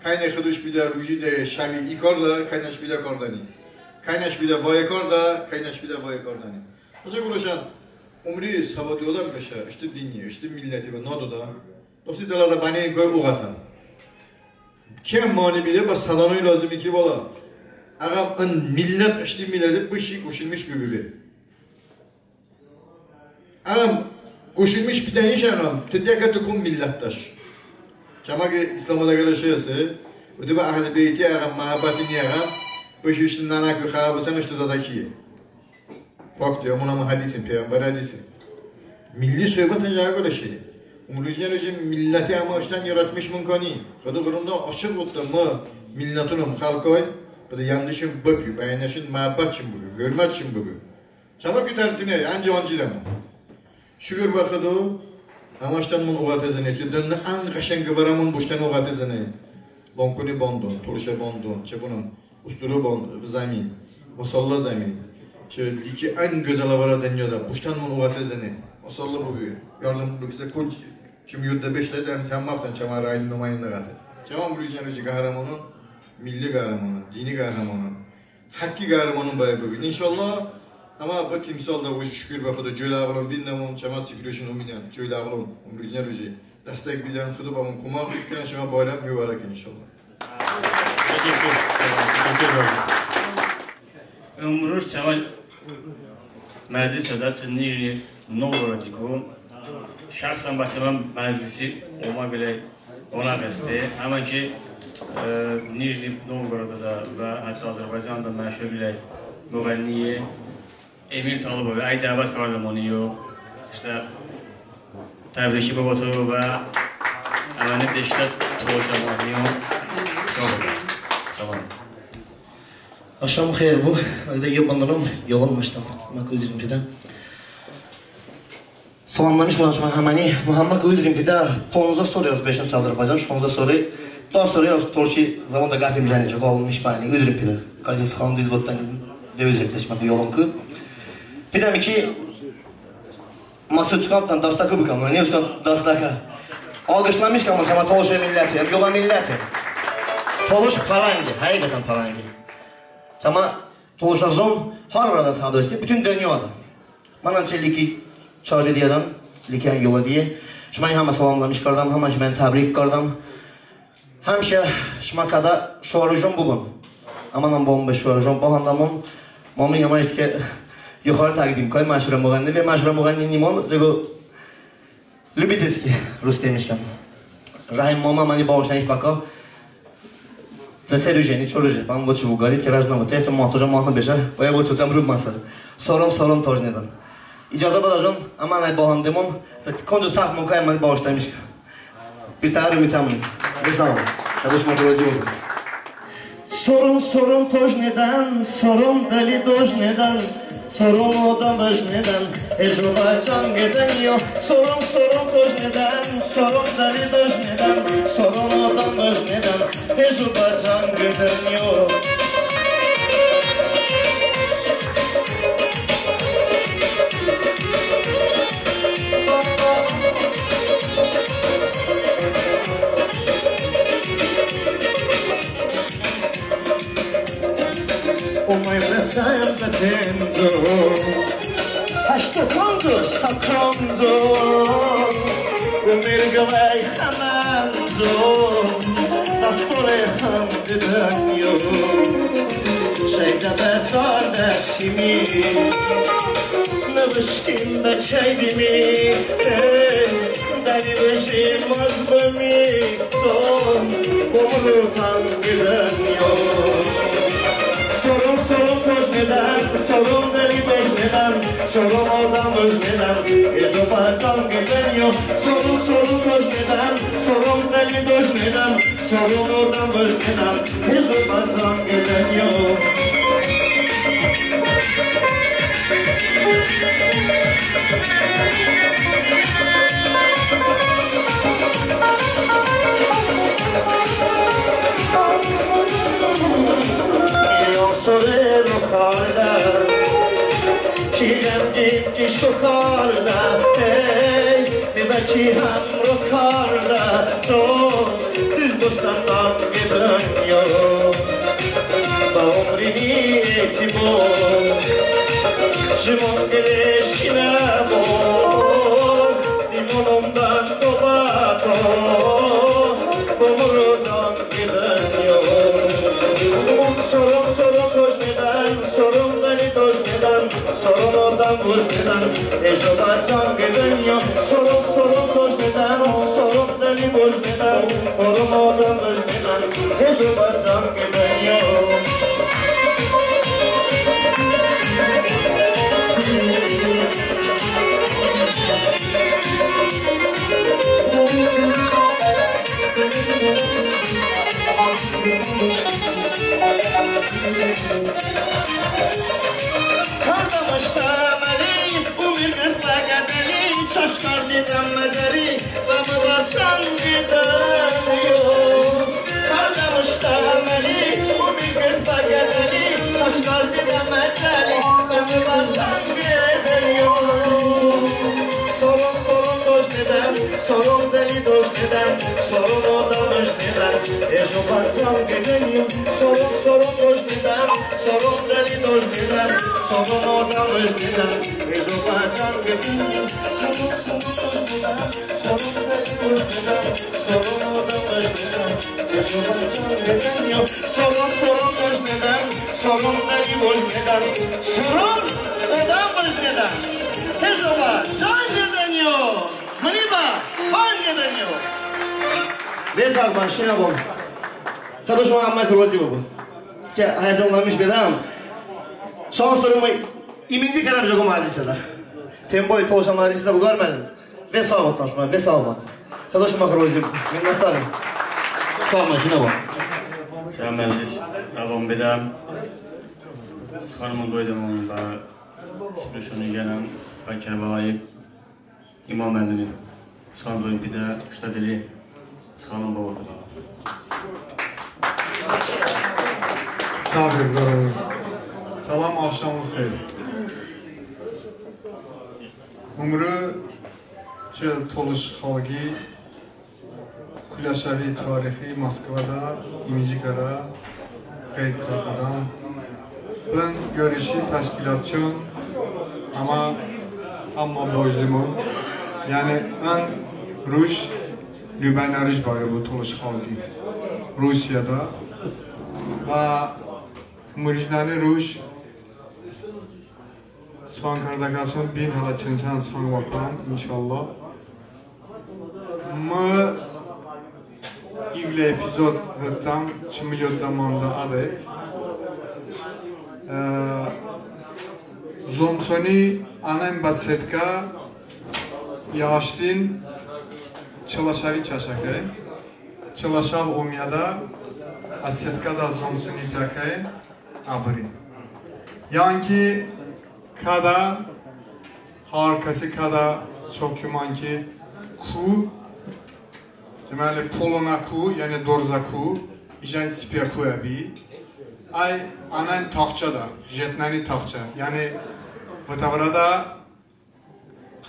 Kəynəş Xıdoş pidə ruji de, şəvi i kardə, kəynəş pidə kardəni. Kəynəş pidə vəye kardə, kəynəş pidə vəye kardəni. Bəçəy vıruşən, umri səvodo odəm beşə, ıştı dini, ıştı milləti bə nododə. Dosti dılədə bəni qoy oğətən. Kiyən mani bidə, bə sədənoy lozime ki, valla. Əgəm ın millət ıştı milləte, bışi qoşulmuş bıbıbe. Əgəm qoşulmuş bıdəniş əgəm, tı diə ki tı kom millətdəş. Çəmə ki İslamda qılə şey hese, bıdə bə Əhl-i Beyti əgəm məhəbbəti ni əgəm, bışi ıştı nənəku xəbə bısən, ıştı dədəkiye. Fakt, ya, əmon həmə hədisin, peyğəmbər hədisi. Milli söhbətən jəqo qılə şey. Umrujnə ruji milləti əmə ıştən yaratmışmon kəni. Xıdo ğıronədə açıq votdə, mı millətonım, xəlkoy, bıdə yəndeşon bıbu, bə yənəşon məhəbbətşon bıbu, hurmətşon bıbu. Çəmə ki tərsine, əncə ancidəmon. Şukur bə Xıdo, əmə ıştənımon oğəte zıne, çı dınədə ən qəşənq vırəmon bo ıştən oğəte zıne. Lankoni bandon, Tolışə bandon, çı bınəm, Usturu bandon, zəmin, Masallı zəmin, çı liki ən gözəl vırə dınyoədə, bo ıştənımon oğəte zıne. Masallı bıbu, yardım bıkəsə, konç çım yodədə beşedə, əm təm məftən çəmə rəy nımayəndə qəte. Çəmə umrujnə ruji qəhrəmonon, milli qəhrəmonon, dini qəhrəmonon. Həqqi qəhrəmonon bəy bıbin. İnşallah, əmə bı timsoldə, şukur bə Xıdo, ceylə əğılon vindəmon, çəmə sifirişon omeydən, ceylə əğılon, umrujnə ruji dəstək bidən, Xıdo bəmon koməq bıkən, şımə bayram mubarək, inşallah. Təşəkkür. Təşəkkür. Imruj çəmə məclisədə çı Nijni Novqorodıku şəxsən bə çəmə məclisi omə qıləy qonaq heste. Həmən ki, e, Nijni Novqorodı da və hətta Azərbaycanədə məşhur qıləy mığənniye Emir Talıbovi, əy dəvət kardəmon iyo, ıştə təbriki bıvoto və əməni deştə tolışəmon iyo. Çox sağ olun. Salam. Axşam xeyir bu. Əqdə yo bandınım, yolım məştəm. Mə ki üzrım pidə. Salamlamış olam şımə həməni. Mı həmə ki üzrım pidə. Ponzə sori az beşəm Azərbaycan, şonzə sori. Dı sori az tolışi zəmonədə qətim jəni, çok alınmış bəni. Üzrım pidə. Qalsis xan düz votdən de üzrım pidə şımə ki yolım ki. Pidəm ki Mı çı çokdən dastəkə bıkəm, ne çokdən dastəkə. Alqışlamışkəm, çəmə tolışə milləti, həm yolə milləti. Tolış pələng, həqiqətən pələng. Çəmə tolışə zon har vırədə sədosti, bütün dınyoədə. Mınən çı liki çarjı diyərəm, liki yolə diye. Şıməni həmə salamlamış kardəm, həmə şıməni təbrik kardəm. Həmişə şımə kədə şoərıjon bıbun. Əmənən bə şoərıjon bıhandəmon. Mımi əmə ıştə ki, yuxarı təqdim kay məşhurə mığənni və məşhurə mığənni nimon, rəqo любительский, rus demişkən. Rəhim mımi əməni bağışləyış bəkə. Za se rujeni, çor ruje, bən voçi vıqarit ki, rəjnə vıte, se matoja mahno beşə, bə voçi vıtəm rub məsə. Soron, soron toj nedən. İcozə bıdəjon, əməni bıhandemon, se konco səf mıkəy əməni bağışləyış. Bir təhər ümutəmon. Ve sağ ol. Hədə şımə rozi bıbun. Soron, soron toj nedən, soron dəli doj nedən, soron odəm vıj nedən, hejo bə cəngedən yo. Soron, soron toj nedən, soron dəli doj nedən, soron odəm vıj nedən, hejo bə cəngedən yo. Oməyım rəsəm bə tınco, həştə konco, sa konco, umir qıləy xəmənco, dastore xəmdidən yo. Şeydə bə sardəşimi, nıvışkim bə çəydimi, ey, dəli vıjim az bımi, son, bomru tanqedən yo. Soron, soron toj nedən, soron dəli doj nedən, soron odəm vıj nedən, hejo bə cəngedən yo. Soron, soron toj nedən, soron dəli doj nedən, soron odəm vıj nedən, hejo bə cəngedən yo. Yo sore ro kardə, ki ğəmgin ki şo kardə, ey, divə ki həmro kardə, to Düz bostan tanqedən yo. Bə omrini etibo, jimon qılə şinəbo, dimonomdən dobəto, bomru tanqedən yo. Soron, soron toj nedən, soron dəli doj nedən, soron odəm vıj nedən, hejo bə cəngedən yo. Soron, soron toj nedən, soron dəli doj nedən, soron odəm vıj nedən, hejo bə cəngedən yo. Kardəmış tənbəli, umir qırt bə qədəli, çaş kardedəm məcəli, bəmı bə sanqedən yo. Kardəmış tənbəli, umir qırt bə qədəli, çaş kardedəm məcəli, bəmı bə sanqedən yo. Soron, soron toj nedən, soron dəli doj nedən, soron odəm vıj nedən, hejo bə cəngedən yo. Soron, soron toj nedən, soron dəli doj nedən, soron odəm vıj nedən, hejo bə cəngedən yo. Soron, soron toj nedən, soron dəli doj nedən, soron odəm vıj nedən, hejo bə cəngedən yo. Soron, soron toj nedən, soron dəli doj nedən, soron odəm vıj nedən, hejo bə cəngedən yo. Mıni bə hangedən yo. Ve sağ bıbən, şinə bıbən. Xıdo şımə həmməku rozi bıbən. Ki həyecanlanmış bedəm. Şans dırım, iminci kərəm jıqo məclisədə. Temboy tolışə məclisədə vıqar məlum. Ve sağ bıbən şımə, ve sağ bıbən. Xıdo şıməku rozi bıbən. Minnətdarım. Sağ bıbən, şinə bıbən. Çəmə məclis dəvom bedəm. Sıxanımon qoydəmon bə Spruşoni jənən bə Kərbəlayi İmom Əlini. Sıxanımon qoydəm, bir də ıştə dili sıxanımon bıvotəm. Sağ ol, var olun. Salam, axşamınız xeyir. Umru çı tolış xalqi Kuləşəvi tarixi Moskvada imci kərə qeyd kardedəm. Bın qoroşi təşkilotçon, əmma, əmma bocdəmon, yəni ın ruj nubənə ruj bəbe bo tolış xalqi Rusiyada. Və mıjnəni ruj sıxan kardəkəson bin, hələ çənd-çənd sıxan vəxtən, inşallah. Mı iqlə epizod vıtdəm, çımı yodədə mandə ədə. E, zomsoni ənən bə setkə yaştin Çılaşəvi çəşəkəy. Çılaşəv omyədə ə setkədə zomsoni piyəkəy əbırin. Yəni ki, kədə, har kəsi kədə, çok güman ki, ku, deməli, polonə ku, yəni dorzə ku, ijən sipiyəku əbi. Əy ənən taxçədə, jetnəni taxçə, yəni vıtəvrədə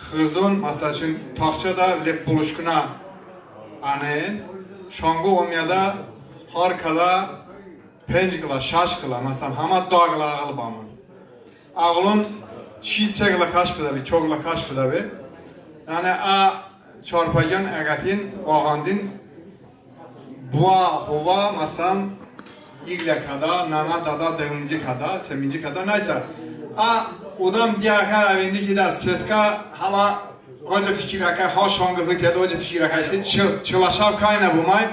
xızon, məsəl üçün, taxçədə lepolışknə ənən, şanqo omyədə har kədə penc qılə, şəş qılə, məsələn, həmə da qılə əğıl bəmon. Əğılon çi se qılə kəş bıdəbe, ço qılə kəş bıdəbe. Yəni ə çarpayən əqətin, oğandin, bıə hovə, məsələn, iqlə kədə, nənə, dədə, dıminci kədə, seminci kədə, nəysə. Ə odəm diyə kə əvindi ki, də setkə, hələ ocə fikirəkə, ha şanqo hıtiyədə ocə fikirəkə, çı-, Çılaşəv kəynə bo əy,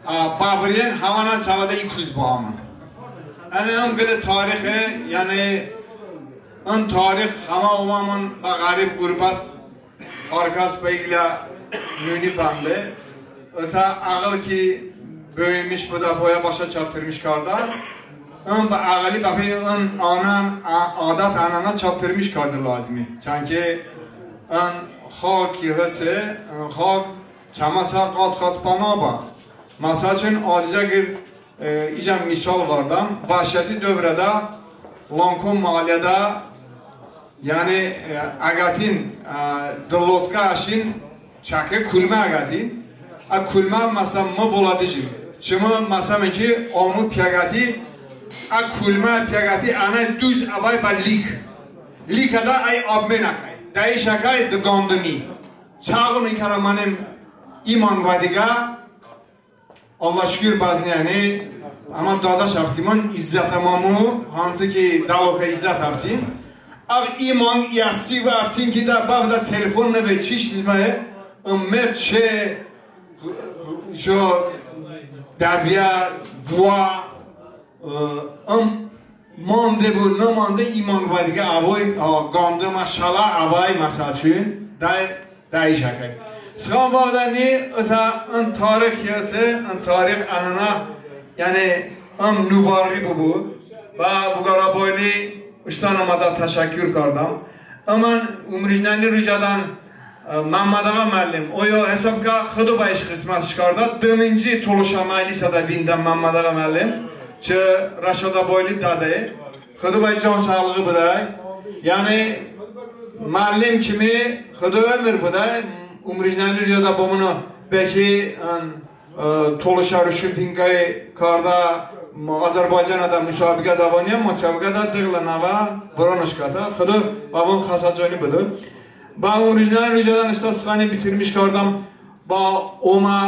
ə, bəbıriyən həmənən çəvədə i kuz bo əmon. Yəni ın qılə tarixe, yəni ın tarix həmə omamon bə ğərib ğurbət, har kəs bə iqlə nuni bəndə. Isə əğıl ki böyümüş bıdə, boyə başa çatdırmış kardə. Im bə əğıli bəpe ın ənən, ə-, adət-ənənə çatdırmış karde lazıme. Çəndi ın xalq ki hese, ın xalq çəməsə qat-qat bənabe. Məsəl üçün, adicə qır E, icən misal vardəm. Vəhşəti dövrədə Lankon mahallədə, yəni, e, əqətin, e, dılotkə əşin çəke kulmə əqətin. Ə kulmə, məsələn, mı boləticim. Çımı, məsələn ki, omə piyəqəti, ə kulmə piyəqəti ənə duz əbəy bə lik. Likədə əy abmenəkəy. Dəyişəkəy dı qandəmi. Çağın i kərə mənim imanq vədiqə, Allah şukur bəzıni, yəni, əmə dədəş əftimon, İzzətə mamu, hansı ki, dəlokə İzzət əftin. Əv imanq, i əssiv əftin ki, də bəvədə telefon nıbe, çiş nıbe, ım meft şe, şo dəbiyə, vua, ım mande bu, nımande, imanq vədiqə əvoy, ə, qandəmə şələ əbəy, məsəl üçün, dəy, dəy şəkəy. Sıxan vəvdəni, ısə ın tarix yese, ın tarix ənənə, yəni, ım nuvarri bıbu. Və Vüqarabəyli ıştən əmədə təşəkkur kardəm. Imən ımrujnəni rujədən Məmmədağa məllim, oyo, hisob kə, Xıdo bə iş ğısmətış kardə, dıminci tolışə məclisədə vində Məmmədağa məllim, çı Rəşadəbəyli dədə, Xıdo bəy can sağlığı bıdə. Yəni, məllim kimi Xıdo ömür bıdə, ımrujnəni rujədə bo mıno bə ki, ın, e, tolışə ruşnfinqəy kardə, m, Azərbaycanədə musabiqə dəvoniyə, musabiqədə dı qılə nəvə bronış qətə. Xıdo bəvon xəsə coni bıdo. Bə ımrujnə rujədən ıştə sıxani bitirmiş kardəm. Bə omə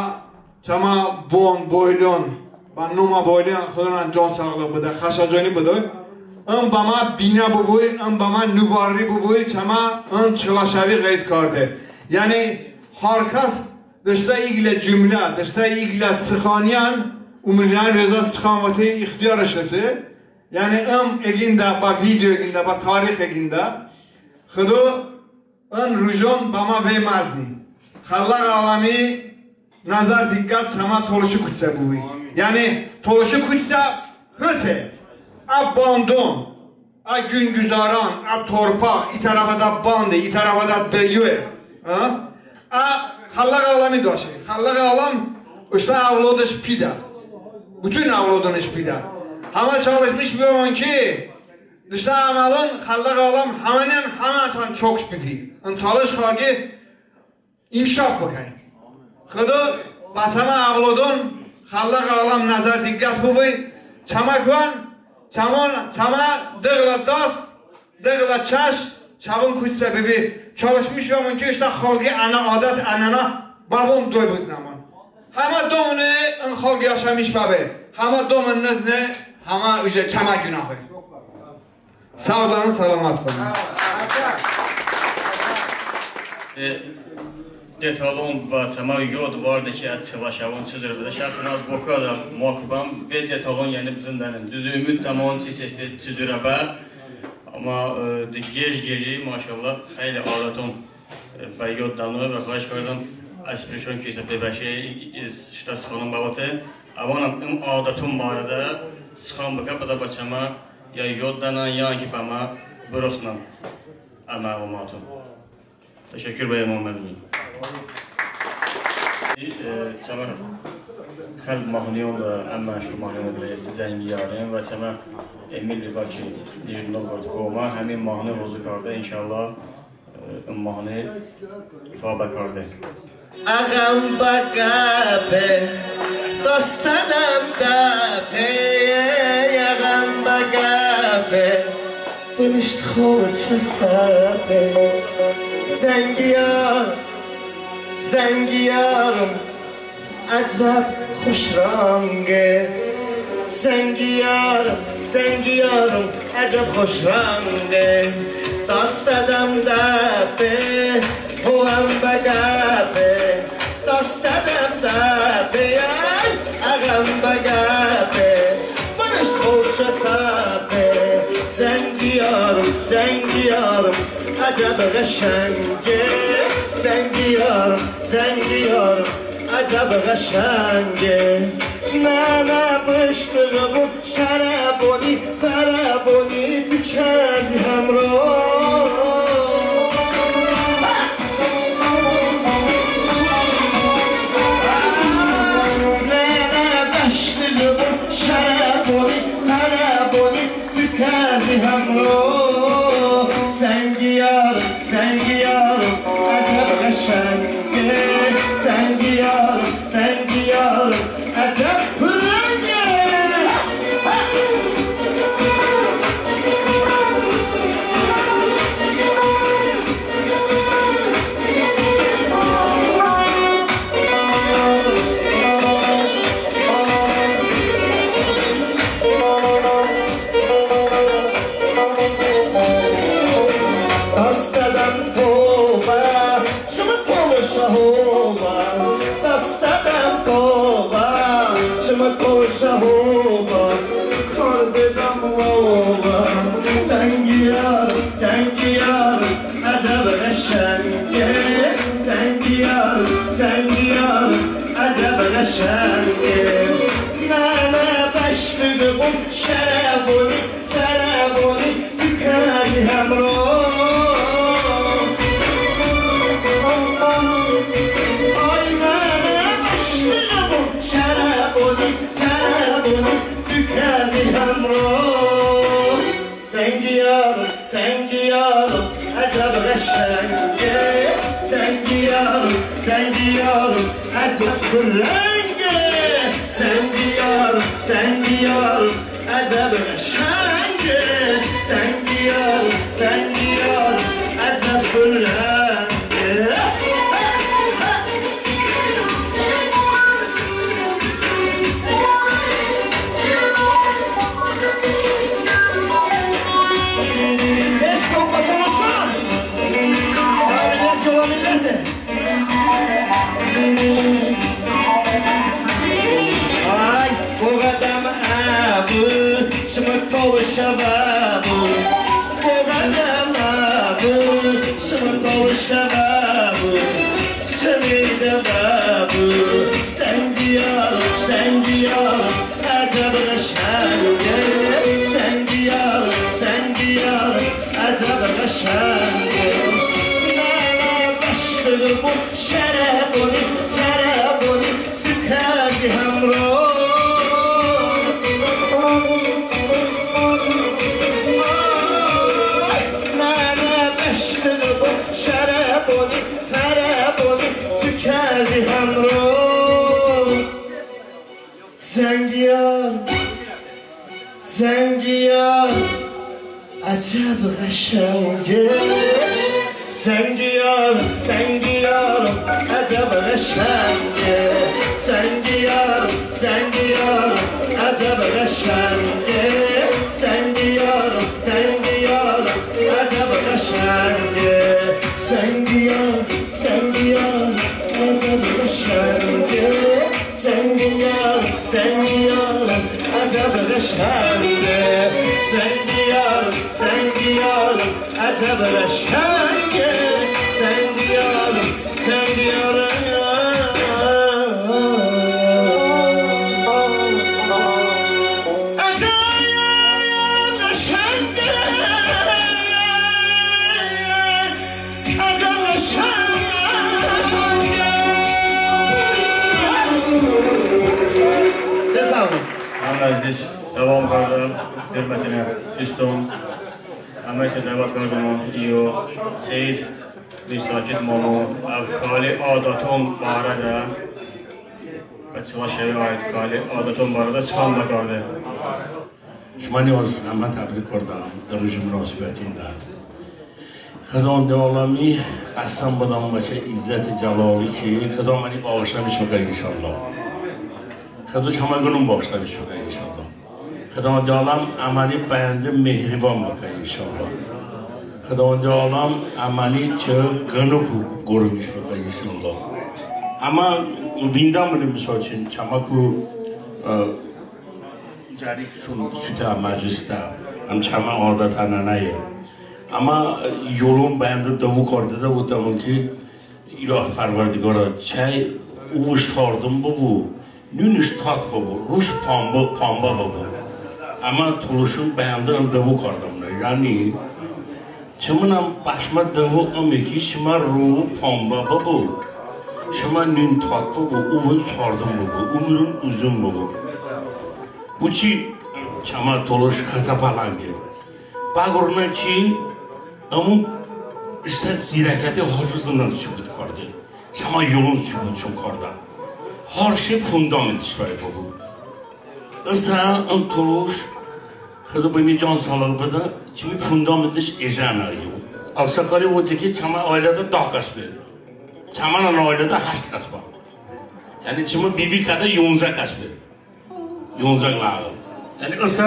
çəmə bon boylion, bə nomə boylion Xıdonən con sağlıq bıdə, xəsə coni bıdo. Im bəmə binə bıbu, ım bəmə nuvarri bıbu, çəmə ın Çılaşəvi ğeyd karde. Yəni, har kəs Dıştə iqlə cümlə, dıştə iqlə sıxaniyən, ımrujnə rujədə sıxan votey ixtiyarış hese. Yəni ım eqındə, bə video eqındə, bə tarix eqındə. Xıdo ın rujon bəmə vey məzni. Xəlləğ-aləmi nəzər diqqət çəmə tolışi kutsə bıbu. Yəni tolışi kutsə hıse. Ə bandon, ə güngüzəran, ə torpaq, i tərəfədə bande, i tərəfədə dıyo. Ə? Ə xəlləğ-aləmi doşe. Xəlləğ-aləm ıştə əvlodış pidə. Bütün əvlodonış pidə. Həmə çalışmış bıbemon ki, dıştə əməlon xəlləğ-aləm həmənən həmə əsən çok bıbi. In tolış xalqi inkişaf bıkəy. Xıdo bə çəmə əvlodon xəlləğ-aləm nəzər diqqət bıbu. Çəmə kıvon, çəmon, çəmə dı qılə dast, dı qılə çəş çəvon kuçsə bıbu. Çalışmış bəmon ki, ıştə xalqi ənə adət-ənənə bəvon doy bıznəmon. Həmə domon ın xalq yaşamış bəbe. Həmə domon nıznı, həmə ujən çəmə günahı. Sağ bıbən, səlomət bıbən. E, detalon bə çəmə yod varde ki, ə çəvə şəvon çı cür bıdə. Şəxsən az bo kardəm, mok bıbəm, ve detalon, yəni, bızınedənim. Duz, umut dəm on çi seste çı cürə bə. Əmma, e, de gec-geci, maşallah, xəyli adəton, e, bə yod dəno və xahiş kardəm, əz pırışon ki, isə bebəşe, e, ıştə sıxanon bəvote. Əvonəm ım adəton barədə sıxan bıkə, bıdə bə çəmə ya yod dənən, ya ki bəmə bırosnən ə məlumaton. Təşəkkur bə Emoməlini. E, çəmə xəlq mahnıyon da, ən məşhur mahnıyon da, Zəngiyarim, və çəmə Emil bə ki, Nijni Novgorod komə, həmin mahnı hozı kardə, inşallah. Im mahnı ifa bəkarde. Əğəm bə qəpe, dastədəm dəpe, əğəm bə qəpe, bınışt xolçə səpe. Zəngiyarim, Zəngiyarim, əcəb xoş ranqe. Zəngiyarim, Zəngiyarim, əcəb xoş ranqe. Dastədəm dəpe, hovəm bə qəpe. Dastədəm dəpe, ay, əğəm bə qəpe, bınışt xolçə səpe. Zəngiyarim, Zəngiyarim, əcəb qəşənqe. Zəngiyarim, Zəngiyarim, əcəb qəşənqe. Nənə bıştı bu şərəboni, fərəboni, tu kəzi həmro. Nənə bıştı bu şərəboni, fərəboni, tu kəzi həmro. Zəngiyarim, Zəngiyarim, əcəb qəşənqe. Zəngiyarim, Zəngiyarim, əcəb pırrənqe. Dastədəm tovə, çımı tolışə hovə. Dastədəm tovə, çımı tolışə hovə. Kardedəm lovə. Zəngiyarim, Zəngiyarim, əcəb qəşənqe. Zəngiyarim, Zəngiyarim, əcəb qəşənqe. Nənə bəştı bu şərəboni, fərəboni, tu kəzi həmro. Ay nənə bəştı bu şərəboni, fərəboni, tu kəzi həmro. Zəngiyarim, Zəngiyarim, əcəb qəşənqe. Zəngiyarim, Zəngiyarim, əcəb pırrənqe. Zəngiyarim, Zəngiyarim, əcəb qəşənqe. Zəngiyarim, Zəngiyarim, əcəb pırrənqe. Beş kompotolsan. Millət yola milləti. Ay, boğədəm əbu, çımı tolışə bəbu. Boğə Zəngiyə, əcəb qəşənge. Zəngiyə, zəngiyə, əcəb qəşənge. Zəngiyə, zəngiyə, əcəb qəşənge. Zəngiyə, zəngiyə, əcəb qəşənge. Zəngiyə, zəngiyə, əcəb qəşənge. Zəngiyə, zəngiyə, əcəb qəşənge. Zəngiyə, zəngiyə, əcəb qəşənge. Zəngiyə, zəngiyə, əcəb qəşənge. Əcəb qəşənge. Sağ olun. Həm məclis dəvom kardə, hörmətinə duston. Həmə isə dəvət kardəmon iyo Seyid Mir Saqit momo əv kali adəton barədə, bə Çılə şəvi aid kali adəton barədə sıxan bəkarde. Şıməni az həmə təbrik kardəm de ruji munasibətində. Xıdavəndi aləmi xəstəm bıdə əmə çəy izzəti cəlali ki, Xıdo əməni bağışlamiş bıkə inşallah. Xıdo çəmə qınon bağışlamiş bıkə inşallah. Xıdavəndi aləm əməni bəndə mehribon bıkə inşallah. Xıdavəndi aləm əməni çı qınoku qorunmiş bıkə inşallah. Əmə vindəmoni, misal üçün, çəməku, ə, cəriku çun sutə məclisədə, əm çəmə adətənənəye. Əmə, ə, yolon bəndə dıvo kardedə votəmon ki, İlohi Pərverdigorə, çəy uvış sardın bıbu, nunış tat bıbu, ruj pambə, pambə bıbu. Əmə tolışon bəndə ın dıvo kardəmone. Yəni, çımınən bə şımə dıvo ıme ki, şımə ruj pambə bıbu, şımə nun tat bıbu, uvın sardın bıbu, umrun uzun bıbu. Boçi çəmə tolış Xəzə Pələnqi? Bəqorunə ki, ımon ıştə zirəkəti har çı zındən sübut karde. Çəmə yolon sübut çon kardə. Har şey fundamentış vəy bıbu. Isə ın tolış, Xıdo bımi can sağlığı bıdə, çımi fundamentış ijən əyo. Ağsaqali vote ki, çəmə ailədə dı kəs be. Çəmənən ailədə həşt kəs be. Yəni çımi bibi kədə yonzə kəs be. Yonzə qılə əğıl. Yəni ısə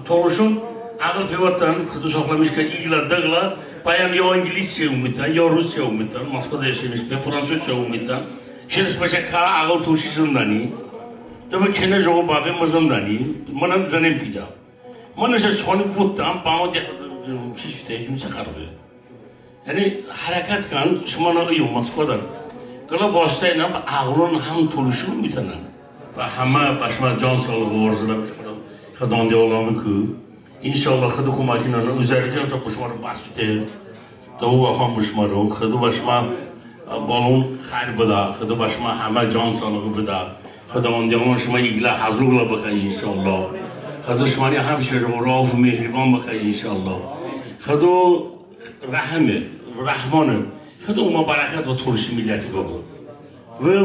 tolışon əğıl pivotən, Xıdo saxlamış bıkə, iqlə, dı qılə, bəyən ya inqilizçiyə omedən, ya rusçiyə omedən, Moskvada yaşamış bıkə, fransuzçiyə omedən. Şenes bəşə kə əğıl tolışi zındəni. Dı bə kenə jıqo bəbe mı zındəni. Mınən zınen pidə. Mı nışə sıxani votdəm, bəmə de, çiç de, kim çı xərbe. Yəni hərəkət kən, şımənən iyo Moskvadən. Qılə vasitəynən bə əğılon həm tolışi omedən. Bə həmə bə şımə can sağlığı arzıləmiş kardəm. Xıdovəndi aləmiku, inşallah, Xıdo koməkinən, özəlliklə bə şımə ro bəxşe. Dıvo bıxan bə şımə ro, Xıdo bə şımə, ə, balon xəyr bıdə, Xıdo bə şımə həmə can sağlığı bıdə. Xıdovəndi aləm şımə iqlə həzo qılə bıkə inşallah. Xıdo şıməni həmişə jıqo rauf, mehribon bıkə inşallah. Xıdo rəhime, rəhmone. Xıdo omə bərəkət bə tolışi milləti bıbu. Və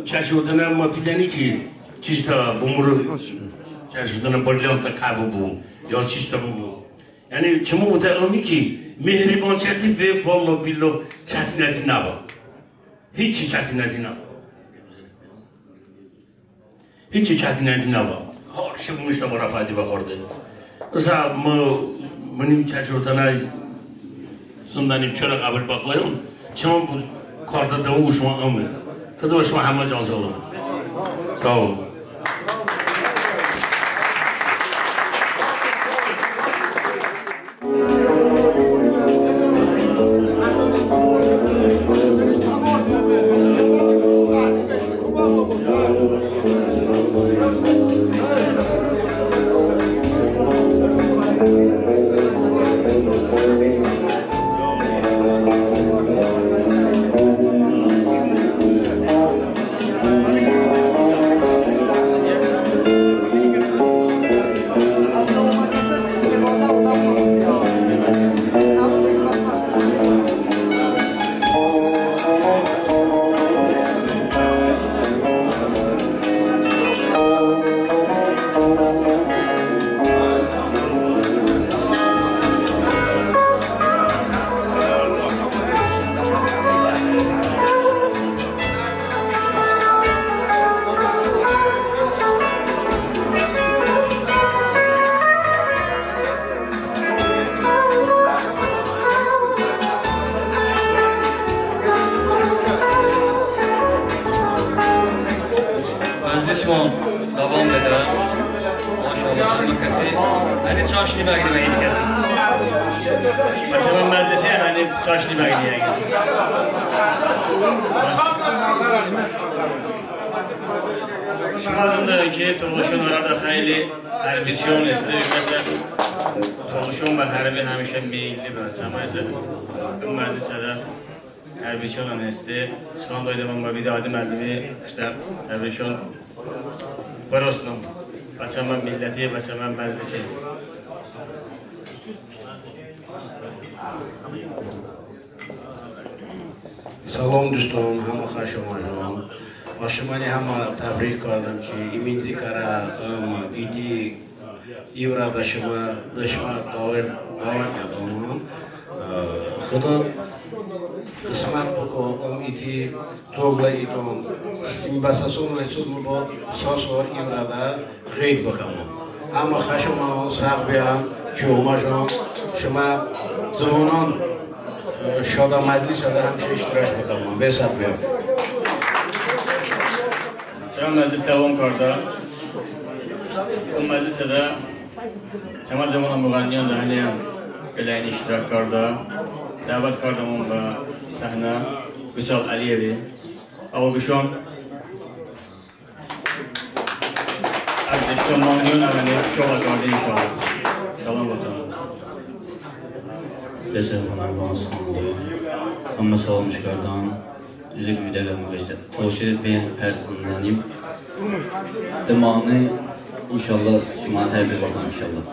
çəşodənə mı piləni ki, çiçtə bımıro, çəşodənə bırliyantə kə bıbu, ya çiçtə bıbu. Yəni çımı votə ımi ki, mehribonçəti ve vallah billah çətinəti nəbə. Hiç çətinəti nəbə. Hiç çətinəti nəbə. Har şey bımıştə bərə fədi bə karde. Isə mı, mınim çəşotənə zındənim, çorə qəbul bıkəyon. Çımı bu kardə dıvo şımə ıme. Xıdo şımə həmə can sağlığı. Sağ olun. Məclismon dəvom edə. Maşallah, həmmə kəsi. Yəni çaşni bəqnimə hiç kəsi. Bə çəmə məclisi, yəni çaşni bəqniyəy. Şımə zındədən ki, tolışon arədə xəyli hərbiçiyon heste, ümumiyyətlə, tolışon bə hərbi həmişə meyilli bə, çəmə isə qım məclisədə hərbiçiyon heste, sıxan doydəmon bə Vidadi məlimi, ıştə, təbrikon bırosnım, bə çəmə milləti, bə çəmə məclisi. Səlom, duston, həmə xəş omə şımə. Az şıməni həmə təbrik kardəm ki, iminci kərə ım idi i vırədə şımə de şımə dəvət, dəvət kardəm. Xıdo qısmət bıko ım idi toqlə idon, ım bəsəson rəsud mı bo, sa sor i vırədə ğeyd bıkəmon. Həmə xəş omə, səğ bıbən ki, oməşon, şımə zıvonon şadə məclisədə həmişə iştirak bıkəmon. Ve səğ bıbən. Çəmə məclis dəvom kardə. Im məclisədə çəmə cəvonə mığənniyon də həniyən qıləyni iştirak kardə. Dəvət kardəmon bə səhnə Vüsal Əliyevi. Alqışon. Ərzişli mığənniyon əvəni şolə kardə, inşallah. Səlom vətən. Desə, bənə bənə sıxandı. Həmə səlomış kardəm. Üzr videomu veştə. Tolışi bə pərzindənim. Dımanə, inşallah, şımə təbrik bıkəm, inşallah.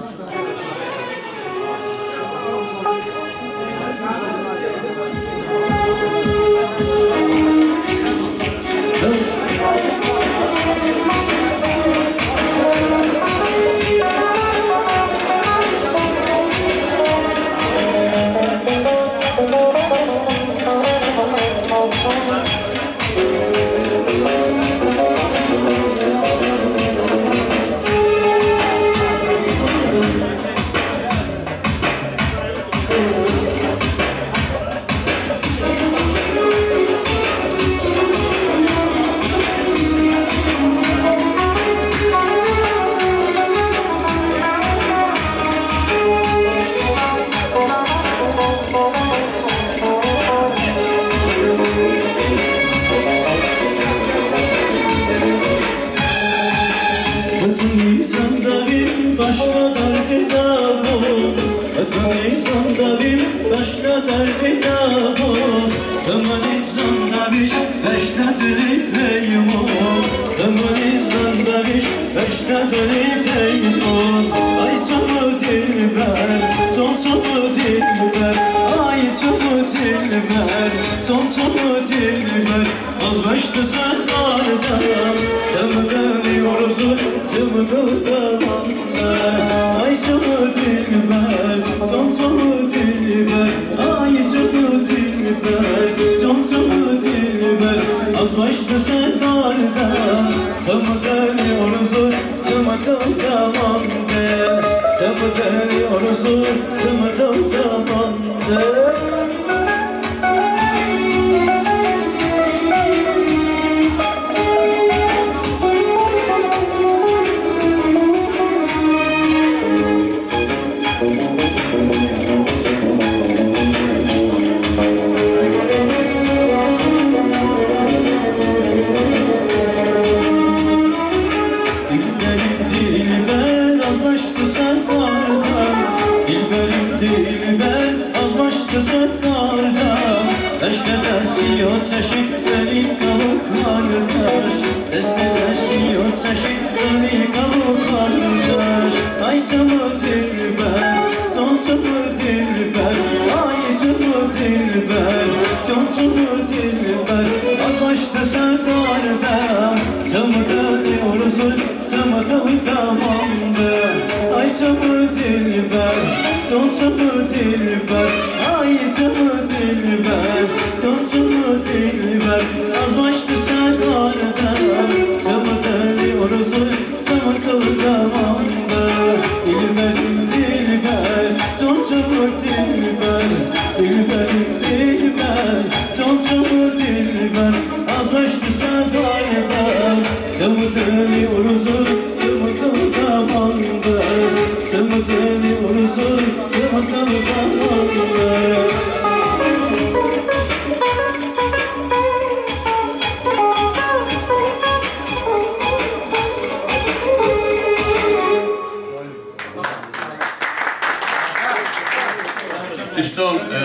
Duston, e,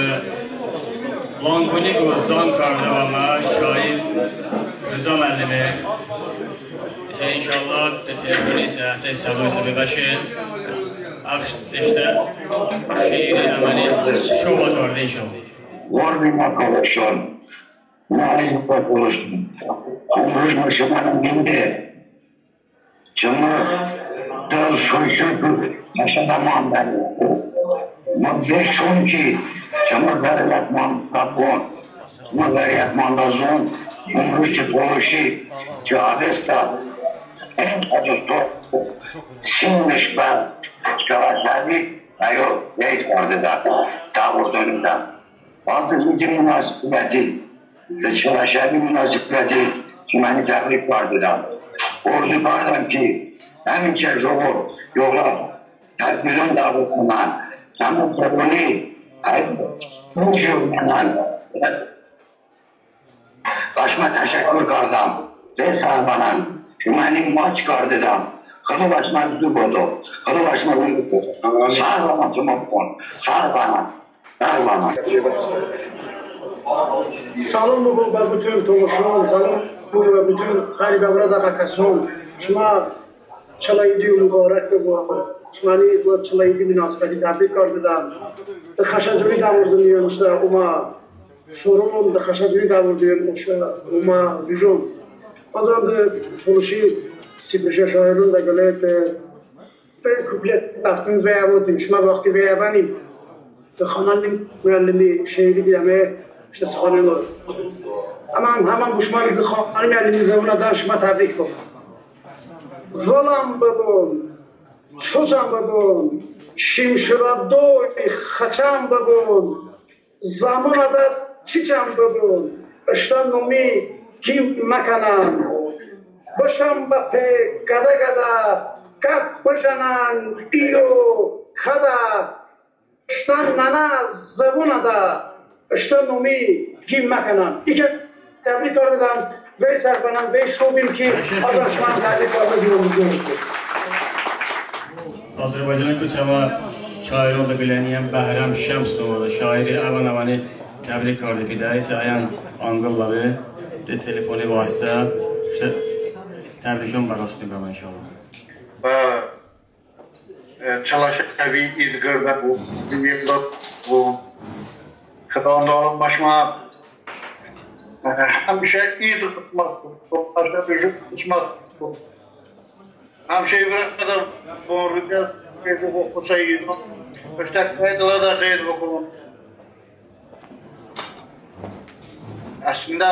Lankoniko zang kardə bəmə şair Rza məlimi. Isə inşallah de telefoni isə, əsə səbəbi bəşe. Əv deştə şeiri əməni şovə kardə inşallah. Var bir makalışon. Nazik makalışon. Umruş maşımanın binde. Çımı dıl şoy-şoy bu məşədə mandə. Mı ve şon ki, çımı ğəyrət mandə zon. Mı ğəyrət mandə zon. Umruş çı tolışi, çı Avesta. En əzız to. Sinmiş bə. Çı Çəvəşəvi əyo vey kardedə. Dəvordonədə. Bazı bizim münasibəti, de Çəvəşəvi münasibəti ki, məni təbrik kardedən. Orzu kardəm ki, həminçə jıqo yolə tədbiron dəvom bıkən, həmin zıvoni, həmin zıvoni. Bəşmə təşəkkur kardəm. Ve sağ bıbən ki, məni maç kardedən. Xıdo bəşmə uzu bıdo. Xıdo bəşmə uzu bıdo. Sağ bıbən, şımə bıbən. Sağ bıbən. Səlom bıbu bə bütün tolışon, səlom bıbu bə bütün ğəribə vırə dəğə kəson. Şımə Çılə idi mubarək bıbu. Şıməni bı Çılə idi münasibəti təbrik kardedəm. De xəşəconi dəvordıniyən, ıştə omə soron, de xəşəconi dəvordıniyən, ıştə omə rujon. Bəzən de tolışi sipirişə şairon də qıləy de Bə kuplet bəxtım vey əvotin, şımə vaxti vey əvənim. De Xanəli mıəllimi şeiri bidəme, ıştə sıxanım. Əmma həmən bo şımə de Xanəli mıəllimi zıvonədən şımə təbrik bıkəm. Vıləm bıbun, çocəm bıbun, şimşirə doy xəçəm bıbun. Zəmonədə çiçəm bıbun, ıştə nomi qim məkənən. Bışən bə pe qədə-qədə, qəp bıjənən iyo kədə. Iştə nənə zıvonədə, ıştə nomi qim məkənən. İkə Təbrik kardedəm, vey sağ bıbən, vey şo bıbən ki, az şımə təbrik kardə. Azərbaycaniku çəmə şaironədə qıləyni Bəhrəm Şəms nomədə şairi, əvən əməni təbrik karde fide, isə əyən anqıl ləbe, de telefoni vasitə, ıştə təbrikon bə rosniku bə, inşallah. Bə E, Çılə şəvi id qırdə bıbu, id qırdə bıbu. Xıdo ımron bə şımə, e, həmişə id qısmət bıbu, həmişə id qısmət bıbu. Həmişə i vırədə bıbun, rıdət, xosə idon, ıştə qeyd lədə qeyd bıkən. Əslində,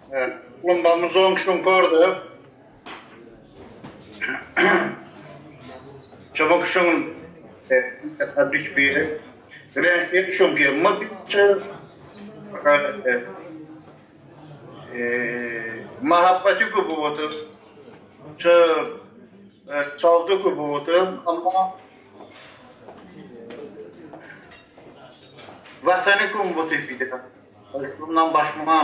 e, bə mı zınq şon kardə. Çəmə kışon, e, təbrik bıkə. Rəng şon ki, mı bir, e, e, məhəbbətiku bıvotım, çı, e, çaldıku bıvotım, əmma Vətəniku bıvotım fide. Əzındən bəşmə,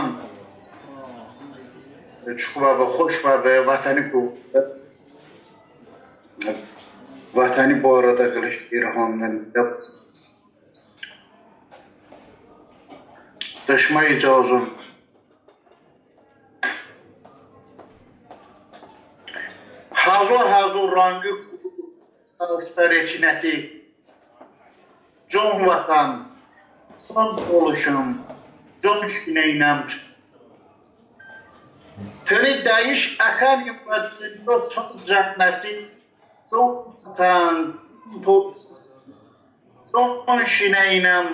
e, çok bəbe, xoş bəbe, vətəniku. Vətəni barədə qılış bir hamlən. De şımə icazən. Həzo-həzo ranqi ku, ıştə reçinəti. Con vətən, con tolışım, con şinəynəm. Tıni dəyiş əkən ım bə dınyo çal cənnəti, con vətən, con tolışım. Con şinəynəm.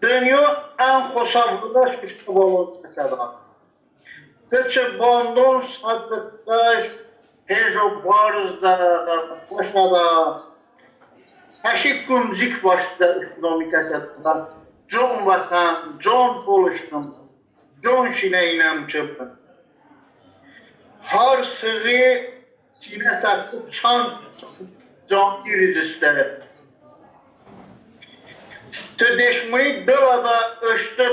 Dınyo ən xosə vırəş ıştə bə votə sədə. Tı çı bandon sədəş, hejo barzədə, bəşədə. Səşi kumcik vaştə ıştə nomi kəsədə. Con vətən, con tolışım. Con şinəynəm çəmə. Har sığı sinə səki çan cangir hıste. Tı deşməni dılədə ıştı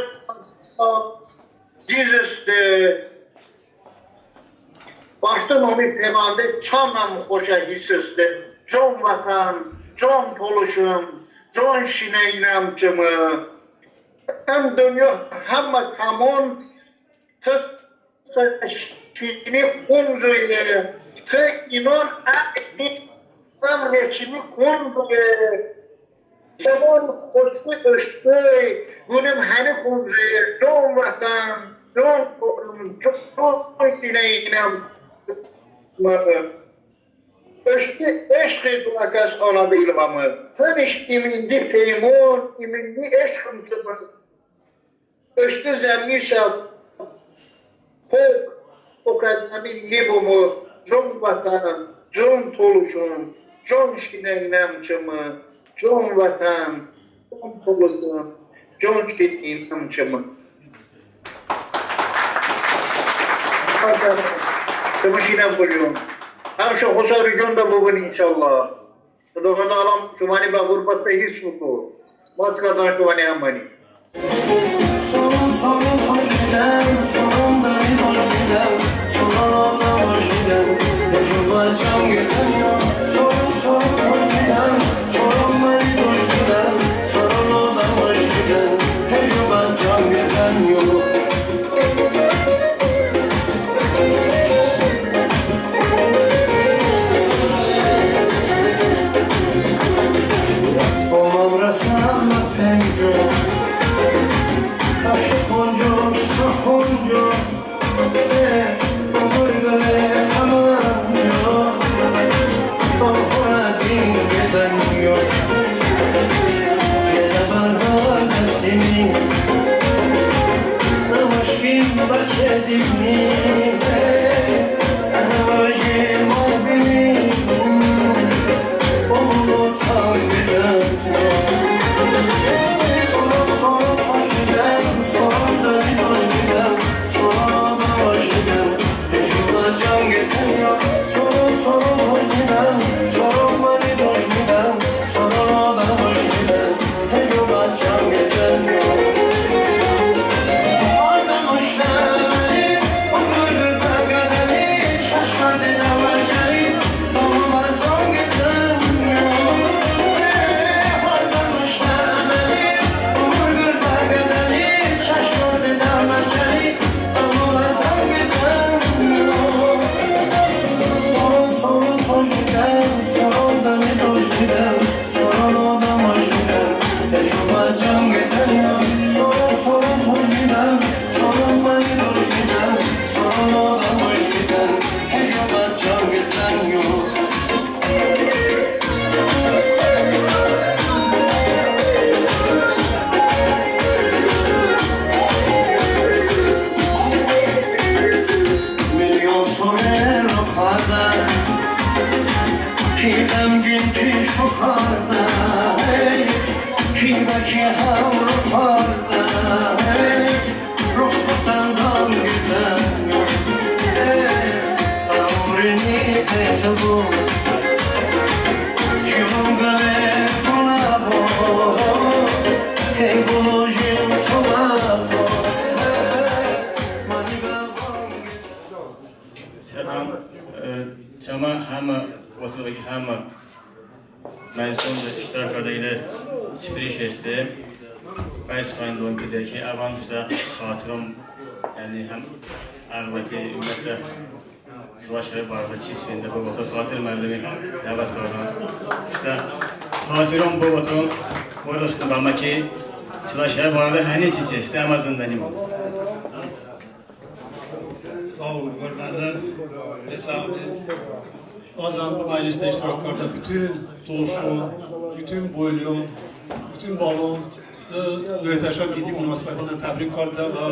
ziz hıste. Bəştı nomi peymande çanən xoşə his hıste. Con vətən, con tolışım, con şinəynəm çımı. Im dınyo həmmə tamon tı çəşni xoncoye, tı inon əmr çəşni xoncoye. Tamon xoşi ıştı, qınım həni xoncoye, con vətən, con tolışım, con şinəynəm. Iştı eşqi doə kəs anə bı ilhamı. Tınış imindi peymon, imindi eşqım çımı. Iştı zəmini sə pok, o kəzəmi nibımı, con vətən, con tolışım, con şinəynəm çımı, con vətən, con tolışım, con şinəynəm çımı. Çımı şinə bıbın. Həmişə xosə rujonədə bıbın, inşallah. Xıdovəndi aləm şıməni bə ğırbətədə hifz bıko. Maç kardən şıməni həməni. Sətən, e, çəmə həmə, oturği həmə məzunədə iştirak kardəonədə sipiriş heste. Bəy sıxan doyum ki, de ki, əvən ıştə xatıron, yəni həm əlbəttə ümumiyyətlə Çılə şəhər barədə çiç vində bıvotə, xatır mərdəmi dəvət kardən. Iştə xatıron bıvotən, orası bəmə ki, Çılə şəhər barədə həni çiç heste, əmə zındənimo. Sağ ol, Qurban müəllim. Ve sağ ol. Azən bu məclisdə iştirak kardə bütün tolışon, bütün boyluyon, bütün balon, e, möhtəşəm idi münasibətindən təbrik kardə və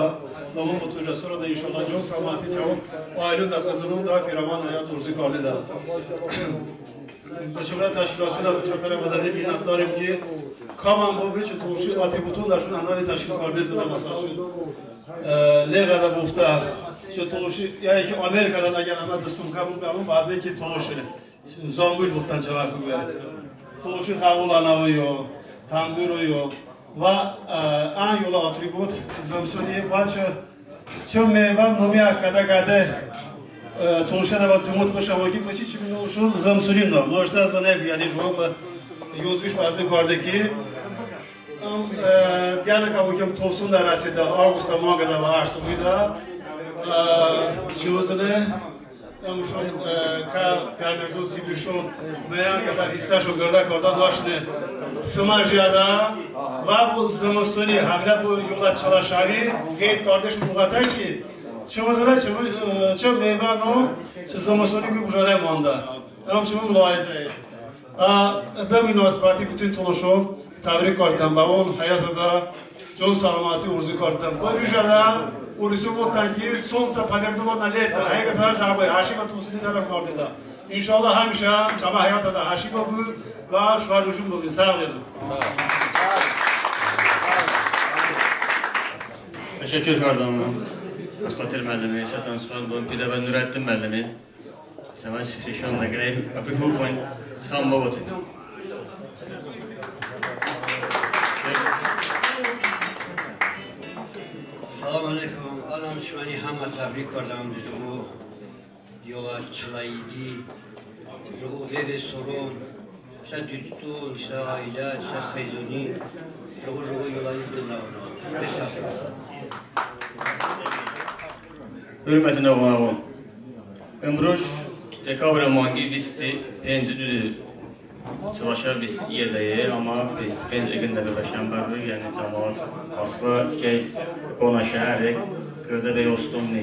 ləvon bıvotə, sonra da inşallah con səlamatıni çəvon ailədə, xızılondə firavon həyat orzu kardedə. Təşkilə, təşkilatçılar, təşkilə mədəni minnətdarim ki, kamən bıbu çı tolışi atributondəşon ənə təşkil karde zındə, məsəl üçün, e, leyğədə bıvotə, Çı tolışi, yəni ki, Amerikadən əgər əmə dıstum kəmon, bəmon bəzən ki, tolışi zambul votdən çəmə ku be. Tolışi ğəvol ənəvo yo, tanburo yo. Və, ə, ən yolə atribut zımısoni bə çı, çı meyvə nomi həxədə qədə, ə, tolışon əvə dumut bışəmon ki, bıçi çımi nomşon zımısoni nom. Mo ıştə zıne, yəni, jıqo yozmiş bəzən kardə ki, əm, ə, diyədə kəmon ki, tovson dərəsidə, avqustə manqədə və ərsonidə, ə, cıvozıni, əm, şon, ə, kə piyəmerdon sibirşon, meyən qədər hissəşon qırdə kardə naşıni sımə jiyədə, və bu zımıstoni, həminə bu yolə Çıləşəvi qeyd kardəşon oqətə ki, çımı zıne, çımı, ə, çı meyvə nom, çı zımıstoni ki, ucədə mandə. Əm çımı mılahizəy. Ə, bı munasibəti bütün tolışon təbrik kardəm, bəvon həyatədə con səlomati orzu kardəm. Bı rujədə urusi votdən ki, солнце повернуло на лето, həqiqətən jıqo, həşi bə tosıni tərəf kardedə. İnşallah həmişə çəmə həyatədə həşi bıbu və şuə rujon bıbu. Sağ olun. Təşəkkur kardəm. Xatir müəllimi, Sətən Sıfan, bın pidəvə Nurəddin müəllimi. Səmə şifrişon nəqrəy, əbi hukmən sıxan bıvotın. Salam əleykum. Ələn şıməni həmə təbrik kardəm, jıqo yolə Çılə idi, jıqo veve soron, ıştə duston, ıştə ailə, ıştə xıyzoni, jıqo, jıqo yolə idi nəvonəvon. Hurmətinə nəvonəvon. Imruj dekabrə manqi visti penci, duzi, Çıləşəvi visti yedəye, əmma visti penc ıqındebi bə şənbə ruj, yəni cəmaət Moskva tikəy qonə şəhəre, qırdə bəy oston ni.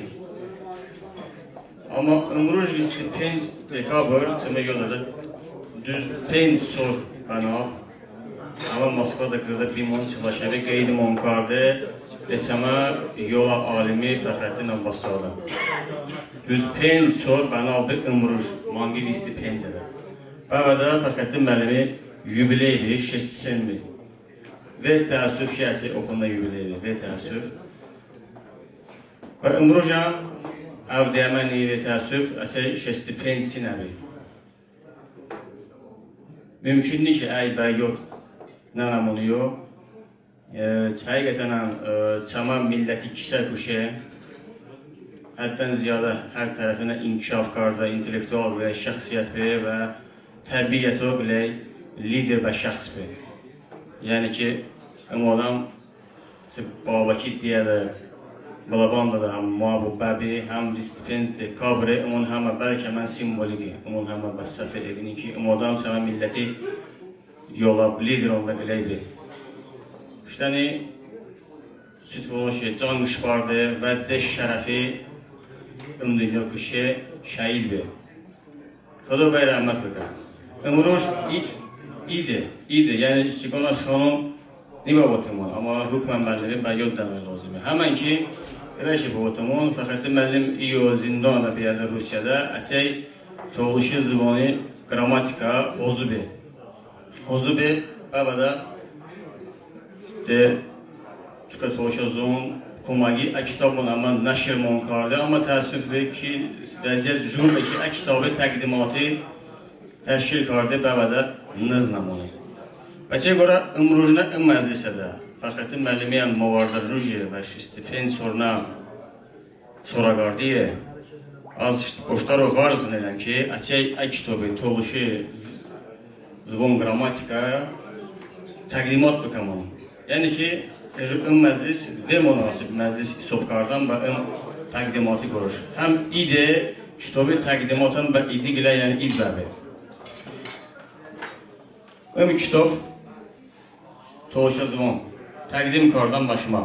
Əmma ımruj visti penc dekabr, çımı yolədə duz penc sor bənav. Əmma Moskvadə qırdə bimon Çıləşəvi qeydimon kardə, de çəmə yolə alimi Fəxrəddin Abbaszadə. Duz penc sor bənav be ımruj, manqi visti pencədə. Bəvədə Fəxrəddin müəllimi yubiley be, şesti se be. Ve təəssüf ki, əçəy oxonə yubiley be, ve təəssüf. Və ımrujən əv diyəmə ni, ve təəssüf, əçəy şesti penc si nəbe. Mümkün ni ki, əy bə yod nənəmoniyo. E, həqiqətən həm, e, çəmə milləti kisə kuşe, həddən ziyadə hər tərəfinə inkişaf kardə, intellektual be, şəxsiyyət be və təbiəto qıləy lider bə şəxs be. Yəni ki, ım odəm çı Babəki diyədə, Bılabandədə həm moə bu bəbe, həm visti penc dekabre, ımon həmə bəlkə mən simvoliki, ımon həmə bə səfe eqıni ki, ım odəm çəmə milləti yolə lideronədə qıləy be. Iştəni süt vınoşe, can qışbarde və de şərəfi ım dınyo kuşe, şəhid be. Xıdo bəy rəhmət bıkə. Imruj i-, ide, ide, yəni çikonə sıxanon nıbıvotəmon, əmma hukmən müəllimi bə yod dəme lozime. Həmən ki, qıləy şey bıvotəmon, Fəxrəddin müəllim iyo zindonədə biyədə Rusiyədə, əçəy tolışi zıvoni qrammatika hozı be. Hozı be, bəvədə de çokə tolışə zıvon koməqi ə kitabon əmə nəşrmon kardə, əmma təəssüf be ki, vəziyyət jur be ki, ə kitabi təqdimati təşkil karde bəvədə nıznəmoni. Bəçəy qorə ımrujnə ım məclisədə Fəxrəddin müəllimiyən movardə ruje və şesti penc sornə sorakardiye. Az boştəro ğarz nıdəm ki, əçəy ə kitobi tolışi z-, zıvon qrammatika təqdimat bıkəmon. Yəni ki, ım məclis ve munasib məclis hisob kardəm bə ım təqdimati qorə. Həm ide kitobi təqdimatən bə idi qılə, yəni id bəbe. Im kitob tolışə zıvon təqdim kardəm bə şımə.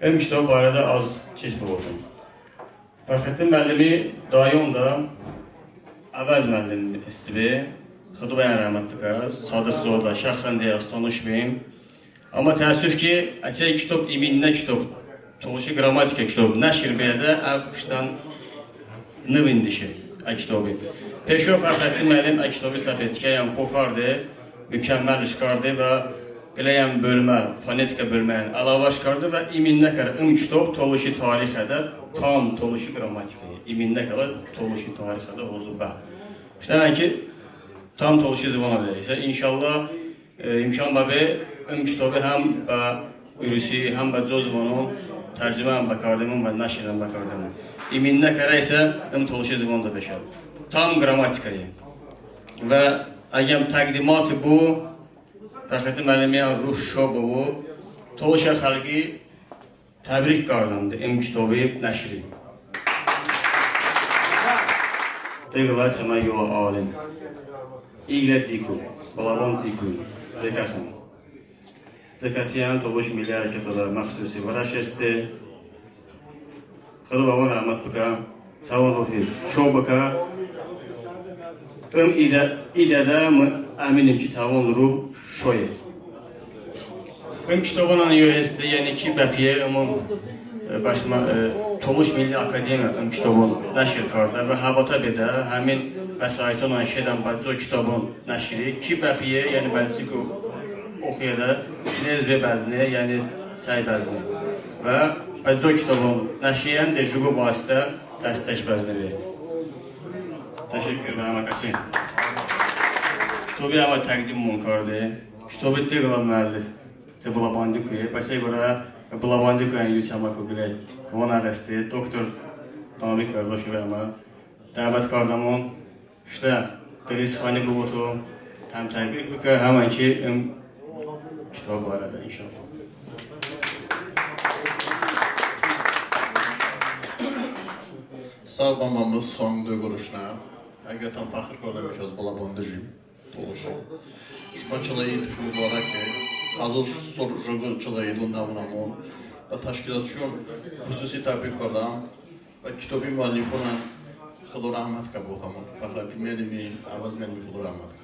Im kitob barədə az çiz bıvotım. Fəxrəddin müəllimi dayonədə Əvəz müəllim hıstbe, Xıdo bəyən rəhmət bıkə, Sadıq zoədə şəxsən de az tanış bim. Əmma təəssüf ki, əçəy kitob iminə kitob, tolışi qrammatika kitob nəşr beyədə, əv ıştən nıvındışe ə kitobi. Peşo Fəxrəddin müəllim ə kitobi səfə tikəyən ko karde, mükəmməlış karde və Qıləyən bölmə, fonetika bölməyən əlavəş kardə və iminə kərə ım kitob tolışi tarixədə tam tolışi qrammatikəy. İminə kərə tolışi tarixədə hozı bə. Iştənən ki, tam tolışi zıvonədə. İsə inşallah, e, imkan bəbe ım kitobi həm bə urusi, həm bə co zıvonon tərcümə həm bəkardemon və nəşr həm bəkardemon. İminə kərə isə ım tolışi zıvonədə beşə. Tam qrammatikəy. Və əgəm təqdimati bu, Fəxrəddin məllimiyən ruh şo bıbu, tolışə xəlqi təbrik kardəm de ım kitobi nəşri. Dı qılə çəmə yolə alim. İqlə diku, bılabon diku, dı kəsən. Dı kəsiyən tolış milli hərəkətodə məxsusi vırəş heste. Xıdo bəvon rəhmət bıkə, çəvon ruhi şo bıkə. Im idə, idədə mı əminim ki, çəvon ruh şoye. Im kitobonən yo heste, yəni ki, bəpe ımon, e, bəşmə, e, Tolış Milli Akademiya ım kitobon nəşr kardə və həvatə bedə, həmin vəsaitonən şedən bə co kitobon nəşri, ki bəpe, yəni bə çiku oxoədə, nez be bəzne, yəni səy bəzne. Və bə co kitobon nəşriyən de jıqo vasitə dəstək bəzne be. Təşəkkur bə həmə kəsi. Kitobi əmə təqdimımon karde. Kitobi dı qılə müəllif. Çı Bılabandıkuye. Bəsə qorə Bılabandıkuye, yəni çəməku qılə. Vona rəsti. Doktor Nabik Bərdoşovi əmə dəvət kardəmon. Iştə, dıli sıxani bıvotı, həm təbrik bıkə, həm ənki ım kitob barədə, inşallah. Sağ bıbən, sıxan doy quruşnə. Həqiqətən fəxr kardəm ki, az Bılabandıjim, tolışım. Şımə Çılə id mubarəke. Az o sor jıqo Çılə idon dəvonəmon. Və təşkilatçiyon xüsusi təbrik kardəm. Və kitobi müəllifonən Xıdo rəhmət bıkə bıvotəmon. Fəxrəddin müəllimi, Əvəz müəllimi Xıdo rəhmət bıkə.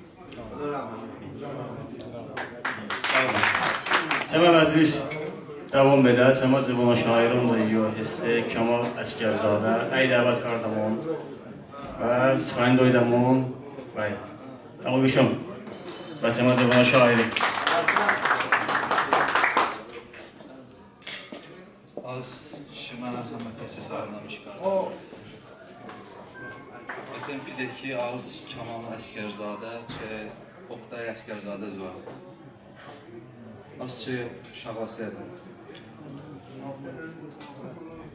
Çəmə məclis dəvom bedə, çəmə cıvon şaironədə yo heste Kamal Əsgərzadə, əy dəvət kardəmon və sıxani doydəmon, bəy. Alğışon bə çəmə cıvon şairi. Az şımə həmə kəsi sərnıvəş kardəm. Votım pidə ki, az Kamal Əsgərzadə, çı Oqtay Əsgərzadə zoə. Az çı Şağlasədə.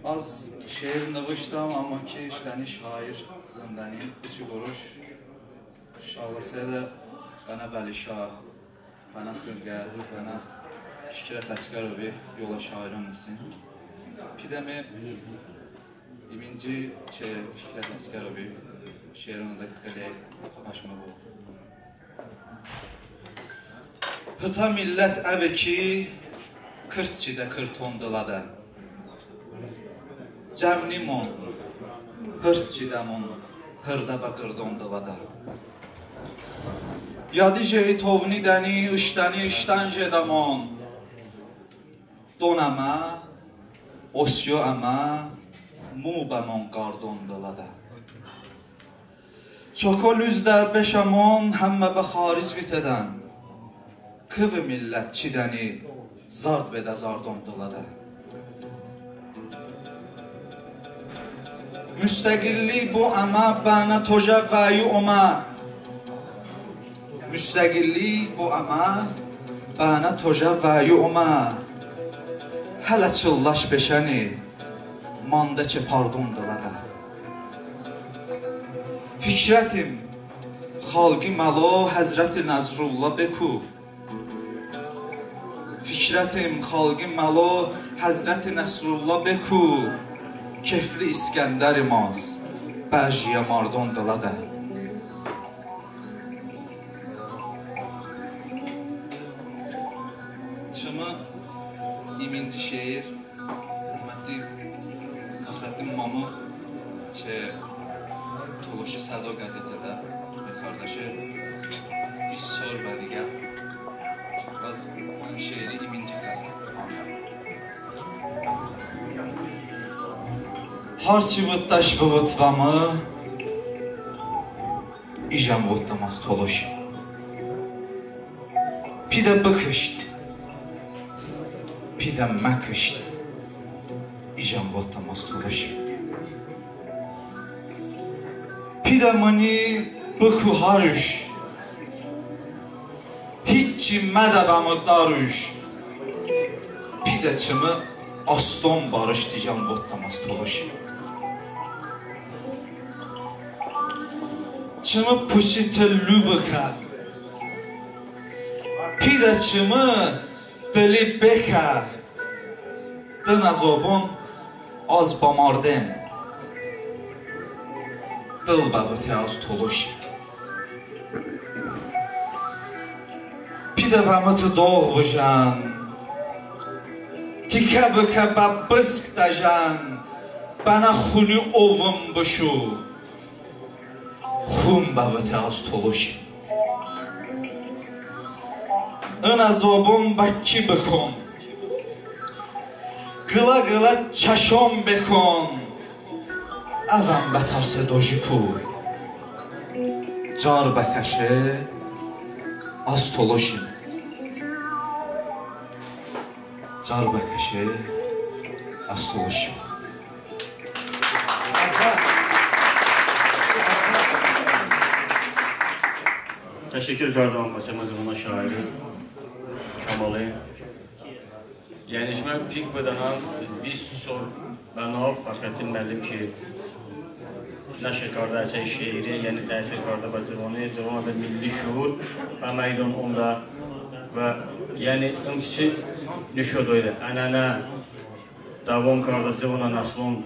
Az şeir nıvıştəm, əmma ki ıştəni şair zındəni, bı çı quruş Şağlasədə bənə Vəlişah, bənə Xılqət, bənə Fikrət Əsgərovi yolə şairon hestin. Pidəme iminci çı Fikrət Əsgərovi şeironədə qıləy bəşmə bıvotım. Hıtə millət əve ki, kırt çidə kırton dılədə. Cəvnimon, hırt çidəmon, hırdə bə qırdon dılədə. Yədi jey tovnidəni, ıştəni ıştən jedəmon. Don əmə, osyo əmə, mu bəmon qardon dılədə. Çoko lüzdə beşəmon, həmmə bə xaric vitedən. Kıvi millət çidəni, zard bedə zardon dılədə. Mustəqillik bo əmə bənə tojə vəyu omə. Mustəqillik bo əmə bənə tojə vəyu omə. Hələ çılləş beşəni, mandə çe pardon dılədə. Fikrətim, xalqi məlo Həzrəti Nəsrullah beku. Fikrətim, xalqi məlo Həzrəti Nəsrullah beku. Kefli İskəndəri maz, bəjiyə mardon dılədə. Çımı iminci şeir Rəhmətli Fəxrəddin mamı çı Tolışi Sədo qəzetədə, qardaşı, vist sor bədiqə az ın şeiri iminci kəs. Har çi votdəş bıvot bəmı, ijən votdəm az tolışi. Pidə bıkışt, Pidə məkışt, ijən votəm az tolışi. Pidə mıni bıku har uş, hiççi mədə bəmı daruş. Pidə çımı aston barışt, ijən votəm az tolışi. Çımı pusi tı lu bıkə, pidə çımı dıli bekə. Dınə zobon az bəmardem, dıl bəvote az tolışi. Pidə bəmı tı doğ bıjən, tikə bıkə bə bısk dəjən, bənə xuni ovım bışu. Xun bəvote az tolışi. Inə zobon bə ki bıkon, qılə-qılə çəşon bekon. Əvən bə tase dojiku, car bəkəşe az tolışi. Car bəkəşe az tolışi. Təşəkkur kardəm bə çəmə zıvonə şairi Kamali. Yəni şımə fik bıdənən, vist sor bənav Fəxrəddin məllim ki nəşr kardə əsə şeiri, yəni təsir kardə bə zıvoni, zıvonədə milli şuur bə məydon omedə və yəni ım çiçi nişo doydə, ənənə dəvom kardə, zıvonə nəslon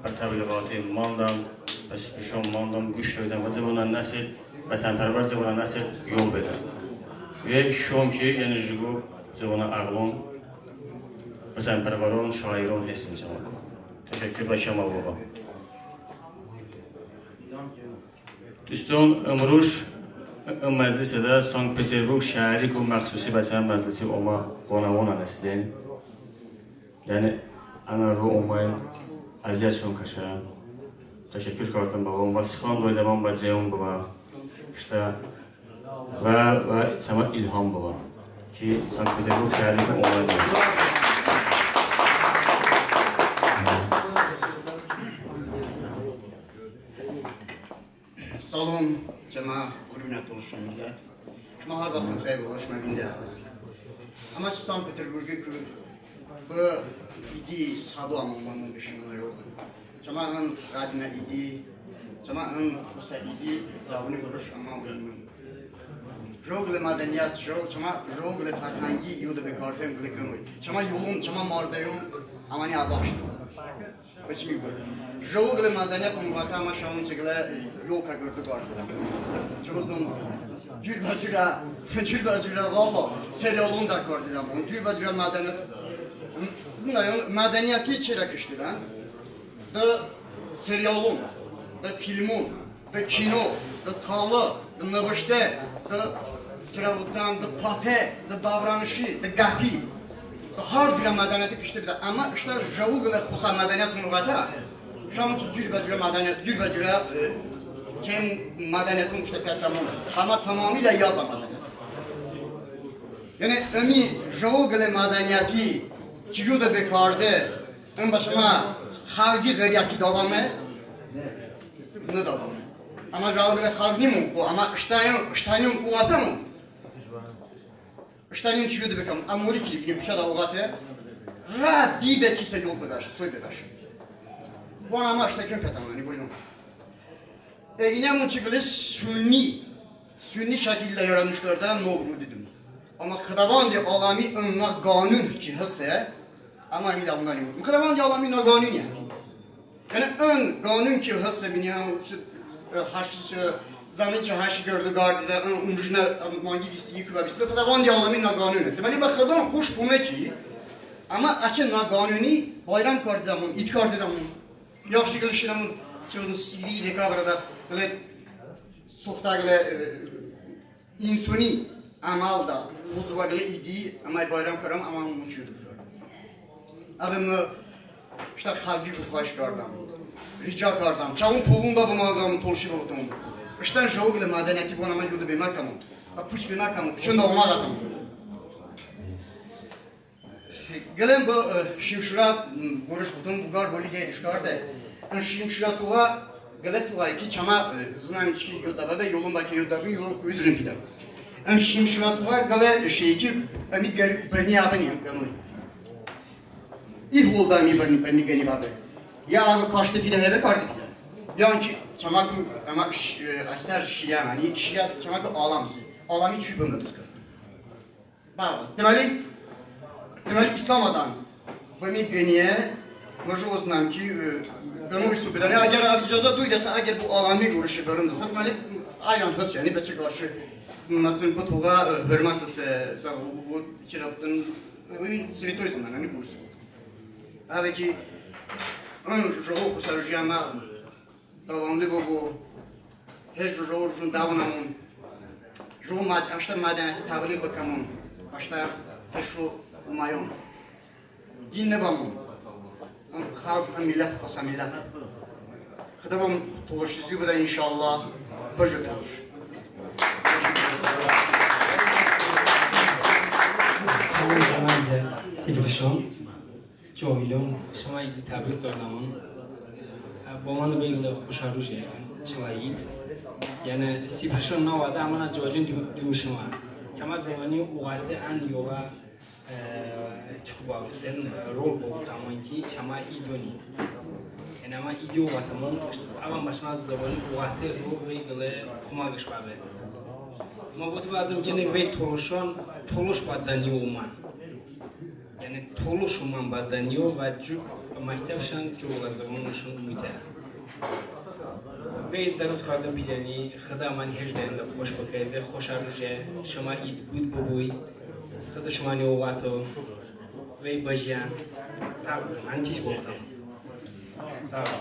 bə təbliğati mandən, bə şon mandən, quş doydən və zıvonə nəsil, vətənpərvər zıvonə nəsil yol bedən. Və şon ki, yəni jıqo zıvonə əğlon, vətənpərvəron, şairon hestin çəmə. Təşəkkur bə Kamal baba. Duston, ımruj ım məclisədə Sankt-Peterburq şəhəriku məxsusi bə çəmə məclisi omə qonəvonən hestin. Yəni ənə ro oməyon əziyyətşon kəşən. Təşəkkur kardəm bəvon, və sıxan doydəmon bə cəyon bıvə, ıştə və, və çəmə İlham bıvə ki Sankt-Peterburq şəhəriku oməyon. Salom, çəmə ğurbinə tolışə millət. Şımə har vaxtın xeyr bıbo, şımə vinde əvəz. Əmə çı Sankt-Peterburqiku bı idi sədo əmə omə bışinə yo. Çəmə ın ğədimə idi, çəmə ın xosə idi dəvoni ğoroş əmə omə. Jıqo qılə mədəniyyət, jıqo, çəmə jıqo qılə fərhəngi yodo bekarde qılə qınoy. Çəmə yolon, çəmə mardeyon əməni əbəxşe. Jıqo qılə mədəniyyətımon votə əmə şəvon çı qılə, e, yolka qırdo qardedəm. Çı votdəm, cürbəcürə, cürbəcürə, valla, serialon dəqardedəm. Cürbəcürə mədəniyyət, zındəyon, mədəniyyəti çirə kıştedən? Dı serialon, dı filmon, dı kino, dı talə, dı nıvışte, dı, çirə votdən, dı pate, dı davranışi, dı qəpi, dı har cürə mədəniyyəti kışte bedə. Əmma ıştə jıqo qılə xosə mədəniyyətımon votə, şəvon çı cürbəcürə mədəniyyət, cürbəcürə, e, çəy mədəniyyətımon ıştə piyotəmon. Əmma tamamilə yad bə mədəniyyət. Yəni ımi jıqo qılə mədəniyyəti ki yodo bekarde, ım bə şımə xəlqi ğeyrəti dəvome? Nıdəvome. Əmə jıqo qılə xəlq nimon xo, əmə ıştəniyon, ıştəniyon quvvətəmon. Iştəniyon çı yodo bekamon, əmoli ki bine kuçədə oqəte, rə dibe ki se yol bebəşe, soy bebəşe. Bənə əmə ıştə kon piyotəmon, yəni buyurun. Eqınəmon çı qılə sunni, sunni şəkildə yaratmış kardə nov ro didəmon. Əmma Xıdavandi aləmi ın naqanun ki heste, əmə ımi dəvonə nimon. Xıdavandi aləmi naqanuniye. Yəni ın qanun ki heste, bınən çı, e, həşi çı, zəmin çı həşi qırdo qardedə, ın umrujnə, e, manqi vist i niku bə vist i be, Xıdavandi aləmi naqanune. Deməli bə Xıdo xoş bome ki, əmə əçəy naqanuni bayram kardedəmon, id kardedəmon. Yaxşı qılə şedəmon, çı votdəm, sivil dekabrədə, qılə soxtə qılə, e, insoni əməldə, bozə qılə idi, əmə bayram kardəm, əmə ımon çı yodo bıkardəm. Əve mı ıştə xəlqiku xahiş kardəm, rica kardəm, çəvon povon bə bımanqəmon, tolışi bıvotəmon. Iştən jıqo qılə mədəniyyəti bənə əmə yodo beməkamon, bə puç beməkamon, kuçonədə omə qətəmon. Şey, Qıləyən bı, e, Şimşıra, m, qorəş bıkəm, bıqar boli qeyd ışkarde. Im Şimşıra toə, qılə toəy ki, çəmə, e, zınənim çiki yodo bəbe, yolım bə ki yodo bə, yolım kuzrım pidə. Im Şimşıra toə qılə şey ki, ımi qır-, bırni əbıni, ımi. İ holdə ımi bırni, bırni qıni bəbe. Ya əve kaşte pidə, ya əve karde pidə. Yəni ki, çəməku, əmə ş-, e, əksər şiə, yəni şiə, çəməku aləmsi. Aləmi çu bımi dustkə. Bəli, deməli, deməli, İslam adam bımi qıniye, mı jıqo zınəm ki, e, qınoy subedəni, əgər əv icazə doydəsə, əgər bı aləmi qorəşe bırındəsə, deməli, əyan hıst, yəni, bəçəy qarşı, məsələn, bı toə, e, hurmət hıste, sə, o, o, çirəxtın, o, svetoy zınəm, yəni, qorəşe. Əve ki, ın jıqo xosərujiyəmə dəvamlı bıbu, heç jıqo jıqo dəvonəmon, jıqo məd-, əştə mədəniyyəti təbliğ bıkəmon, əştə peşo oməyəmon. Din nıbəmon. Im xəlq, ım millət xəsə milləte. Xıdo bımı tolışi zu bıdə, inşallah. Bıjə tolış. Salam, cənab Sifrişon. Cəhilon, şımə idi təbriq kardəmon. Bo mıni bə qılə xoşə ruje, çılə id. Yəni, Sifrişon navədə əmənə cəhilon di-, dimışımə. Çəmə zıvoni oqəte ən yolə, e, çoko bəvotın, e, rol bəvotəmon ki, çəmə idoni. Yəni, əmə idi oqətəmon, əvən bəşmə zıvoni oqəte rol bə qılə koməqış bəbe. Mı vote bəzım ki, vey tolışon, tolış bə dınyo omən. Yəni tolış omən bə dınyo və cu məktəbşon, cu qılə zıvonışon umute. Vey dərıst karde pidəni, Xıdo əməni hejdəyədə xoş bıkə, vey xoşə ruje, şımə id bud bıbu, Xıdo şıməni oqəto, vey bıjən, sağ olun, ən çiş bıvotəm. Sağ ol.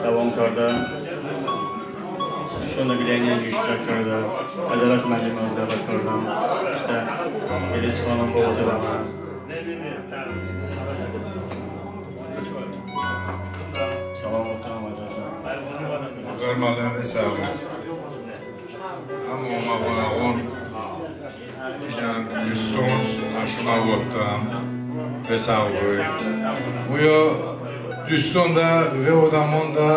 Dəvom kardə. Şonə qıləy iştirak kardə. Ədalət müəllimi az dəvət kardəm. İştə Elis xanım boğazı bənə. Salam, oturun, Ədalət. Vüqar müəllim, sağ ol. Həmə omə qonağon, ijən duston, çəşımə votəm, ve sağ bıbın. Oyo duston da ve odəmon da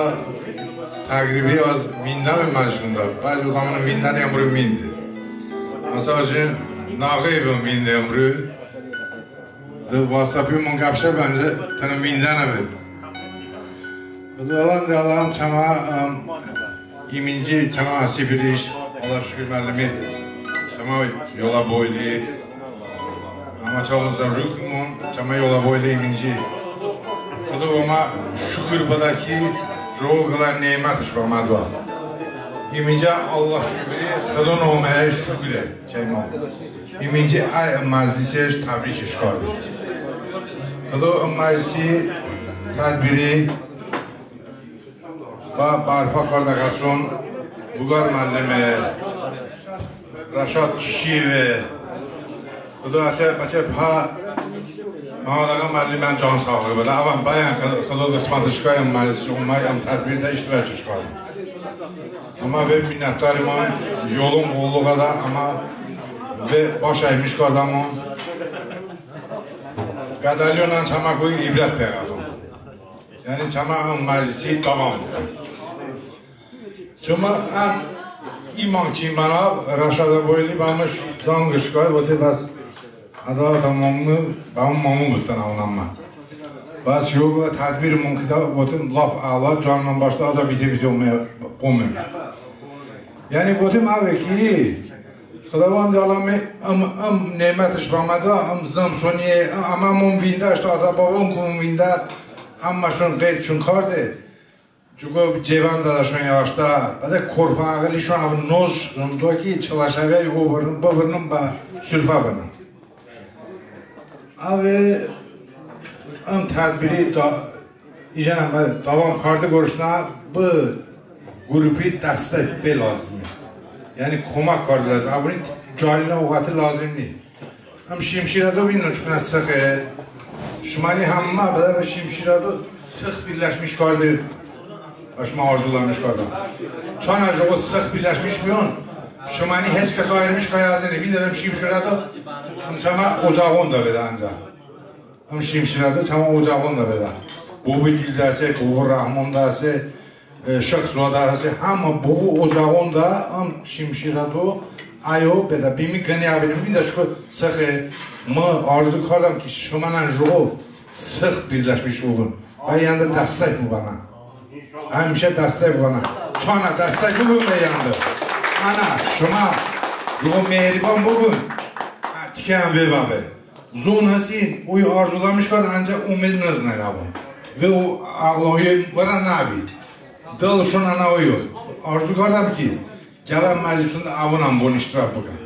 təqribi az vindəme məclisondə, bəzi odəmon vindəni, ımru vinde. Məsəl üçün, Nağıyevon vinde ımru. De WhatsApp-imon qəp jə, bəncə tınım vindəni be. Bıdə Allahım, de Allahım, çəmə, ım, iminci çəmə Sibiriş, Allahə şukur, müəllimi, çəmə yolə boyli. Əmma çəmə zəvruxımon, çəmə yolə boyli iminci. Xıdo bəmə şukur bıdə ki, jıqo qılə nemətış bəmə doə. İmincə Allahə şukuri, Xıdo noməyə şukure, çəmə. İminci əy məclisış təbrikış karde. Xıdo ım məclisi, tədbiri bə bərpo kardə kəson, Vüqar müəllime, Rəşad kişiye, Xıdo əçəy, əçəy pə Məmməd ağa müəllimən can sağlığı bıdə. Əvən bəyən Xı-, Xıdo qısmətış kay ım məclis oməy, ım tədbirdə iştirakış karde. Əmma ve minnətdarimon yolon qolluğədə, əmma ve baş əymiş kardəmon. Qədəliyonən çəməku ibrət peqəton. Yəni çəmə ım məclisi dəvom bıkən. Çumə ən iman ki, mənə Rəşad Əbıoğlu bəmı zanqış kay, vote bəs Ədalət, əmə bəmı məmu bıtən əvnəmə. Bəs yox, tədbirımon kıdə, votem lap əla, canımon bəştə, ədə vite-vite oməy, oməm. Yəni votem əve ki, Xıdovəndi aləmi ım, ım nemətış bəmə doə, ım zımsoniye, əmə əmomon vində, ıştə ata-bobamon vində, həmməşon qeydşon karde. Çoko ceyvandədəşon yaştə, bədə korfə əğılişon əv noz şon doə ki, çılə şəvəy ovırnım, bıvırnım bə surfə bınım. Əve ım tədbiri da, ijən bə dəvom karde qorəşnə bı qrupi dəstək be lazıme. Yəni komək karde lazıme. Əvoni cəlinə oqəti lazım ni. Im Şimşirədo bıbin, çoknə sıxe. Şıməni həmmə bıdə bə Şimşirədo sıx birləşmiş karde. Bə şımə arzuləmiş kardəm. Çanə jıqo sıx birləşmiş bıbun, şıməni heç kəs ayırmış kardəni. Vindədəm Şimşirədo, ım çəmə ocağonədə bedə əncəx. Im Şimşirədo çəmə ocağonədə bedə. Bobi Gildə hese, Bobi Rəhmonədə hese, e, Şıxzoədə hese, həmmə bobi ocağonədə ım Şimşirədo Əyo, bedə, bımi qıni əbırim, ində çoko sıxe, mı arzu kardəm ki, şımənən jıqo sıx birləşmiş bıbun. Və yəndı dəstək bıbənən. Həmişə dəstək bıbənən. Çanə dəstək bıbun və yəndı. Ənə, şımə jıqo mehriban bıbun. Ə, tikən ve bəbe. Zon hestin, oy arzuləmiş kard, əncəx umid nıznən əvon. Və o əğlohiye vırə nəbi. Dılışon ənə oyo. Arzu kardəm ki, gələn məclisonədə əvonən bon iştirak bıkən.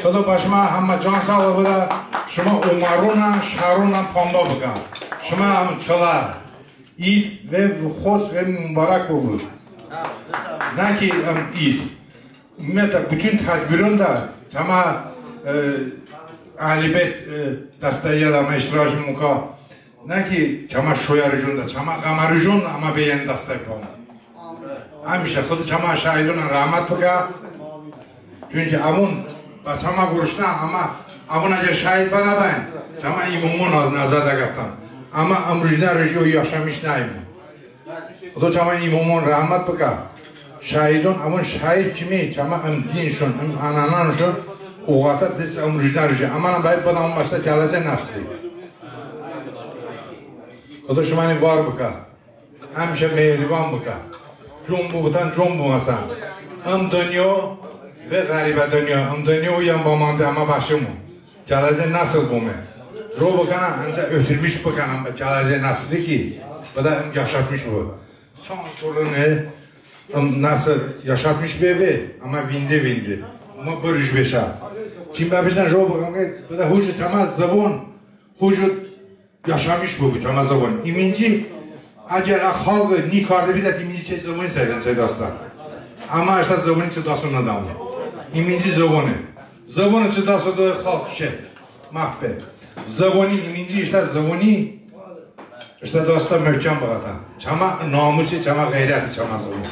Xıdo bə şımə həmmə can sağlığı bıdə, şımə omaronən, şəronən pambə bıkə. Şımə həm çılə id ve xos ve mubarək bıbu. Nə ki, əm, id. Ümumiyyətlə, bütün tədbironədə çəmə, e, əhli beyt, e, dəstəyə də əmə iştirak mıkə. Nə ki, çəmə şoyə rujonədə, çəmə ğəmə rujonədə əmə bə yəndı dəstək bıbən. Həmişə Xıdo çəmə şəhidonə rəhmət bıkə. Çünki əvon bə çəmə qoroşnə, əmə əvon əgər şəhid bə nəbən, çəmə imomon nəzərdə qətən. Əmə ımrujnə ruji o yaşamış nəyimon. Xıdo çəmə imomon rəhmət bıkə. Şəhidon, əvon şəhid kimi çəmə ım dinşon, ım ənənənşon oqətə dest ımrujnə ruji. Əmənən bəy bıdəm bəştə gələcək nəsli. Xıdo şıməni var bıkə. Həmişə mehriban bıkə. Con bıvotən, con bıməsən. Im dınyo ve ğəribə dınyo. Im dınyo iyən bəmande əmə bəşemon. Gələcək nəsıl bıme. Ro bıkənən, əncəx ötürmüş bıkənən bə gələcək nəsli ki, bıdə ım yaşatmış bıbu. Çan sorıni, ım nəsıl yaşatmış bebe, əmə vinde, vinde. Əmə bı ruj beşə. Kim bəpeştən ro bıkən, bıdə hucu çəmə zıvon, hucu yaşamış bıbu, çəmə zıvon. İminci, əgər ə xalqi ni karde bıdə, iminci çəy zıvoni səydən, çəy dastə. Əmə ıştə zıvoni çı dasto nıdəmon. İminci zıvoni. Zıvoni çı dasto doy xalq şe. Məhv be. Zıvoni, iminci ıştə zıvoni, ıştə dastə möhkəm bıqətə. Çəmə namusi, çəmə ğeyrəti, çəmə zıvon.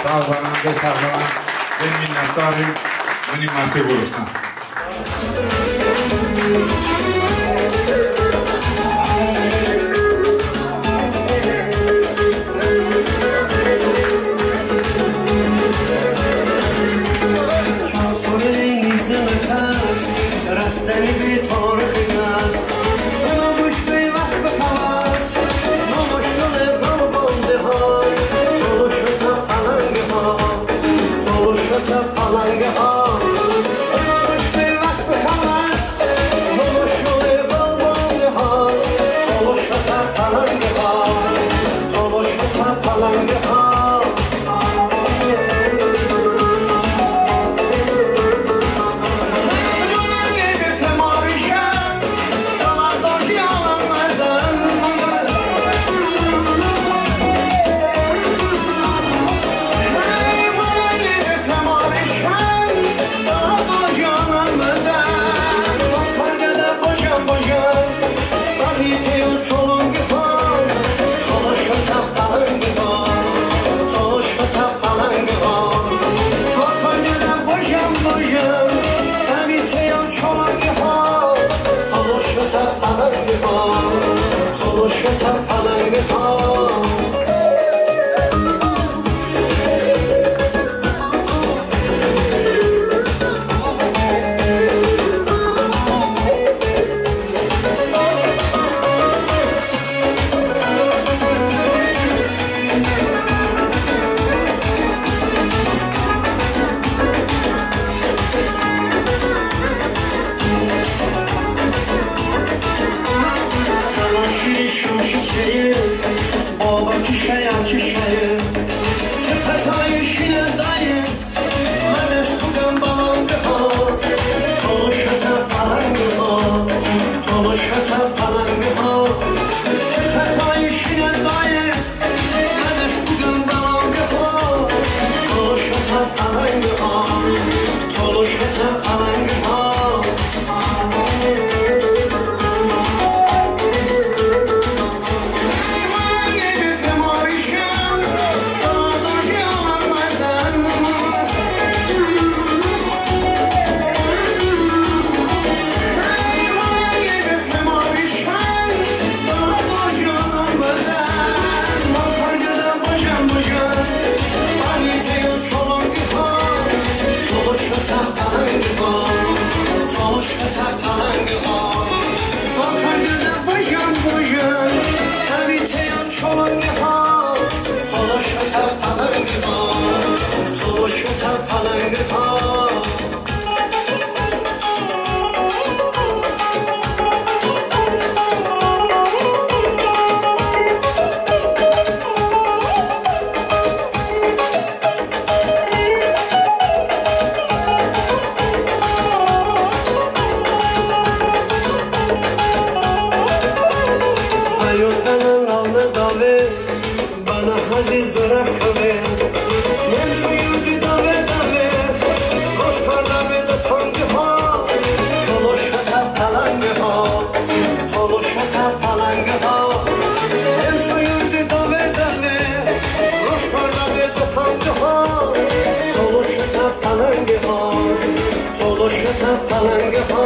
Sağ bıbən, ve sağ bıbən, ve minnətdari mıni məse qoroşnə. Əziz zırəxıve, nemso yurdi dave-dave, roş kardəbe de tanqi ha, tolışə tə pələngə ha, tolışə tə pələngə ha, nemso yurdi dave-dave, roş kardəbe de tanqi ha, tolışə tə pələngə ha, tolışə tə pələngə ha.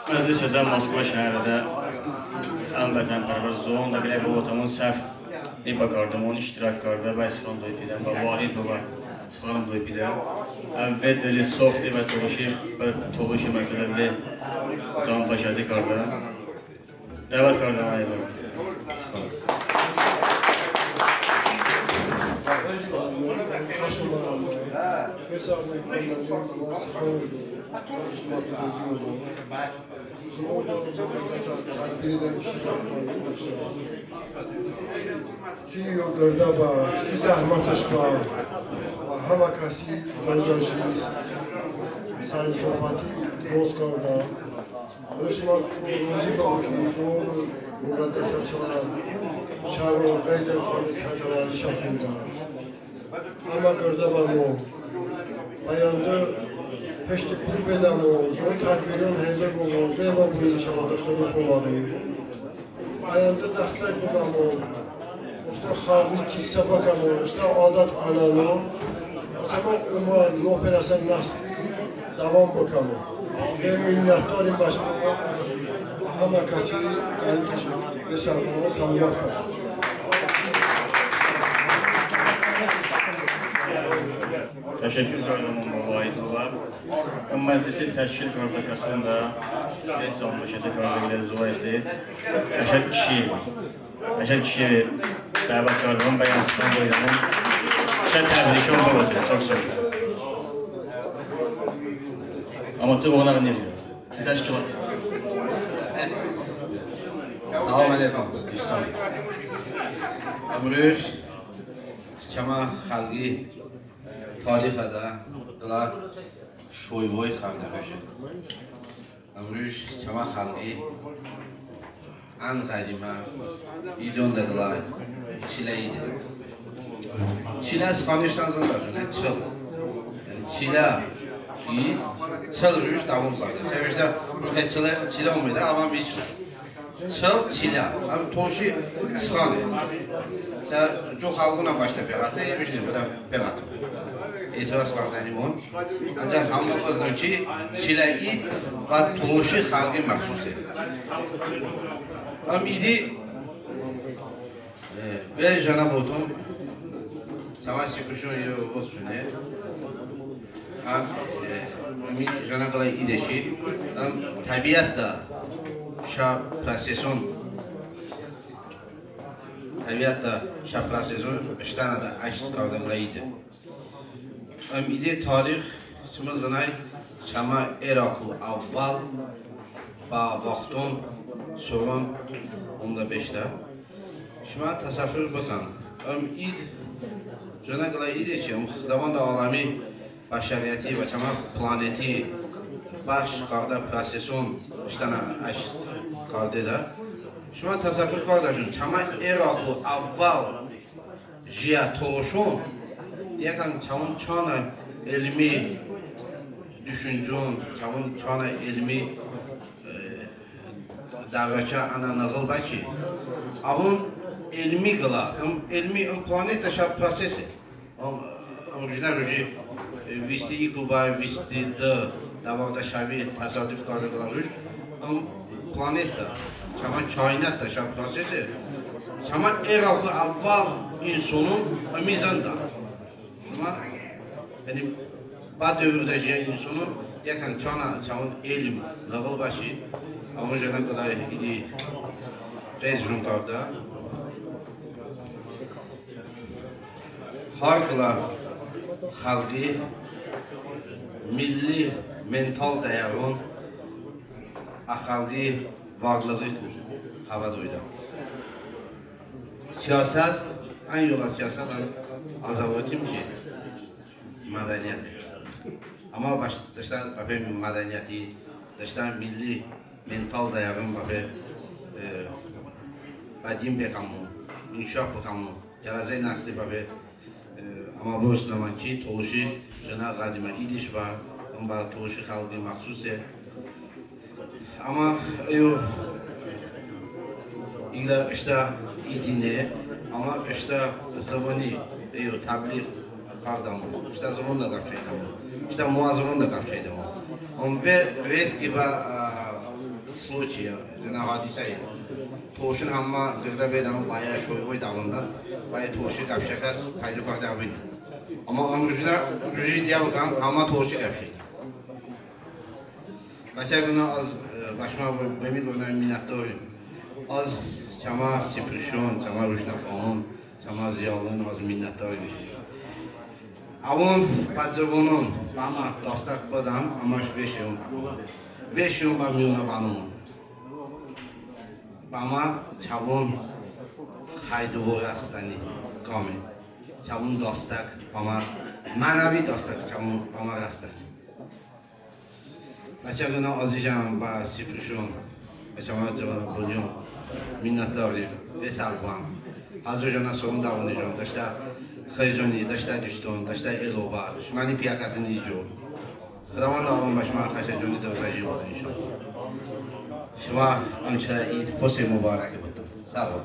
Məclisədə Moskva şəhərədə həmvətənpərvər zoonədə qıləy bıvotəmon, səf bə kardımon, iştirak kardə, bəy sıxan doy pidə, bə Vahid bıvə sıxan doy pidə. Əv vey dıli soxti və tolışi, bə tolışi məsələ vey canfəşədi kardə. Dəvət kardəm, əy bə sıxan. Ki yo qırdə bə, ki zəhmətış bə, bə həmə kəsi dozə jiz, sər-sofəti boz kardə. Xıdo şımə rozi bıbu ki, şımə bı muğəddəsə çəmə şəvon ğeydon konid, hətər əli şəkildə. Həmə qırdə bəmon. Bə yəndı peşti pul bedəmon, jıqo tədbiron heyvə bıbu, bə bıbu, inşallah, de Xıdo koməqi. Bə yəndı dəstək bıbəmon. Iştə xəlği kilsə bıkəmon, ıştə adət-ənənə. Əçəmə umən, noperəsə nəsli dəvom bıkəmon. Və minnətdarim bəşmə, həmə kəsi dərin təşəkkur. Ve sağ olun, sağlıqla qalın. Təşəkkur kardəm bə Vahid bıvə. Im məclisi təşkil kardə kəsonədə, e, canfəşədi kardə qıləy zoə heste. Qəşəng kişi. Qəşəng kişi dəvət kardəm, bə yəndı sıxan doydəmon. Şə təbrikon bıvotə, çok-çok. Amma tı ğonəğ nıje. Təşkilat. Salam əleykum, duston. Imruj çəmə xəlği tarixədə qılə şoy-voy kardə ruje. Imruj çəmə xəlği ən ğədimə idonədə qılə Çilə ide. Çilə sıxanış ıştən zındəşone, çıl. Yəni Çilə id çıl ruj dəvom kardə. Çəvişdə ruhe Çilə, Çilə omedə, əvən vist ruj. Çıl Çilə. Həm tolışi sıxane. Sə co xəlğonən bəştə peqəte, e, bıjınin, bıdə peqəto. Etiraz kardənimon. Ancaq həmə bızının ki, Çilə id bə tolışi xəlği məxsuse. Im idi, e, ve jənə bıvotım, çəmə sikoşon yo votşone. Im, e, ım id jənə qılə ide ki, ım təbiətədə şə proseson, təbiətədə şə proseson ıştənədə əks kardə qılə ide. Im ide tarix çımı zınəy çəmə eraku əvvəl bə vaxton soron omedə beşedə. Şımə təsəvvur bıkən. Im id jənə qılə ide ki, ım Xıdavəndə aləmi bəşəriyyəti və çəmə planeti bəxş kardə proseson ıştənə əks kardedə. Şımə təsəvvur kardəşon, çəmə eraku əvvəl jiyə tolışon, diyə kən çəvon çanə elmi düşüncon, çəvon çanə elmi, e, dəğəçə ənə nığıl bə ki, əvon elmi qılə, ım elmi, ım planetədə şə prosese. Im, ım rujnə ruji, e, visti iku bə visti dı dəvardə şəvi təsaduf kardə qılə ruj, ım Planetədə, çəmə kainatədə şə prosesi, çəmə erəku əvvəl insonon ımi zındən. Şımə, yəni, bə dövrədə jiyə insonon yəkən çanə çəvon elm nığıl bəşe, əvon jənə qıləy idi ğeyd jıqo kardə. Har qılə xəlqi milli mental dəyəron ə xəlqi varlığiku xəbə doydə. Siyasət, ən yolə siyasət ən əzəvotim ki, mədəniyyəte. Əmma bəş-, dıştə bəpe mədəniyyəti, dıştə milli mental dəyəron bəpe, e, bədin bekəmon, inkişaf bıkəmon, gələcək nəsli bəpe, e, əmə bıvotəmon ki, tolışi jınə ğədimə idiş bə, ım bə tolışi xəlqi məxsuse. Əmma əyo iqlə ıştə idi ne, əmma ıştə zıvoni əyo təbliğ kardəmon, ıştə zıvonədə qəp jeydəmon, ıştə moə zıvonədə qəp jeydəmon. Əmma ve redki bə, ə, случай, jınə hadisəye. Tolışon həmmə qırdə bedəmon, bəyə şoy voy dəvonədə, bəyə tolışi qəp jəkəs pəydo kardə əbıni. Əmma ımrujnə ruji diyə bıkəm, həmmə tolışi qəp jeydən. Bəçəy qınə az, e, bəşmə bı-, bımi qınə minnətdorim. Az çəmə sipırışon, çəmə ruşnəfanon, çəmə ziyalon az minnətdorim. Əvon bə cıvonon bəmə dastək bıdən, əməş veşeyon bə, veşeyon bə miyonə bənomon. Bəmə çəvon xəy-dıvo rəsdəni kame. Çəvon dastək bəmə, mənəvi dastək çəvon bəmə rəsdəni. Bəçəy qınə az ijən bə sipırışon, bə çəmə cıvonə bıliyon minnətdorim, vey sağ bıbən. Həzo jənə soron dəvonıjon, dəştə xıyzoni, dəştə duston, dəştə el-obə, şıməni piyəkəsoni co. Xıdavəndi-aləm bəşmə xəşə coni dıvotə ji bıdə, inşallah. Şımə ım çəy id xoşe mubarəke bıdə. Sağ ol.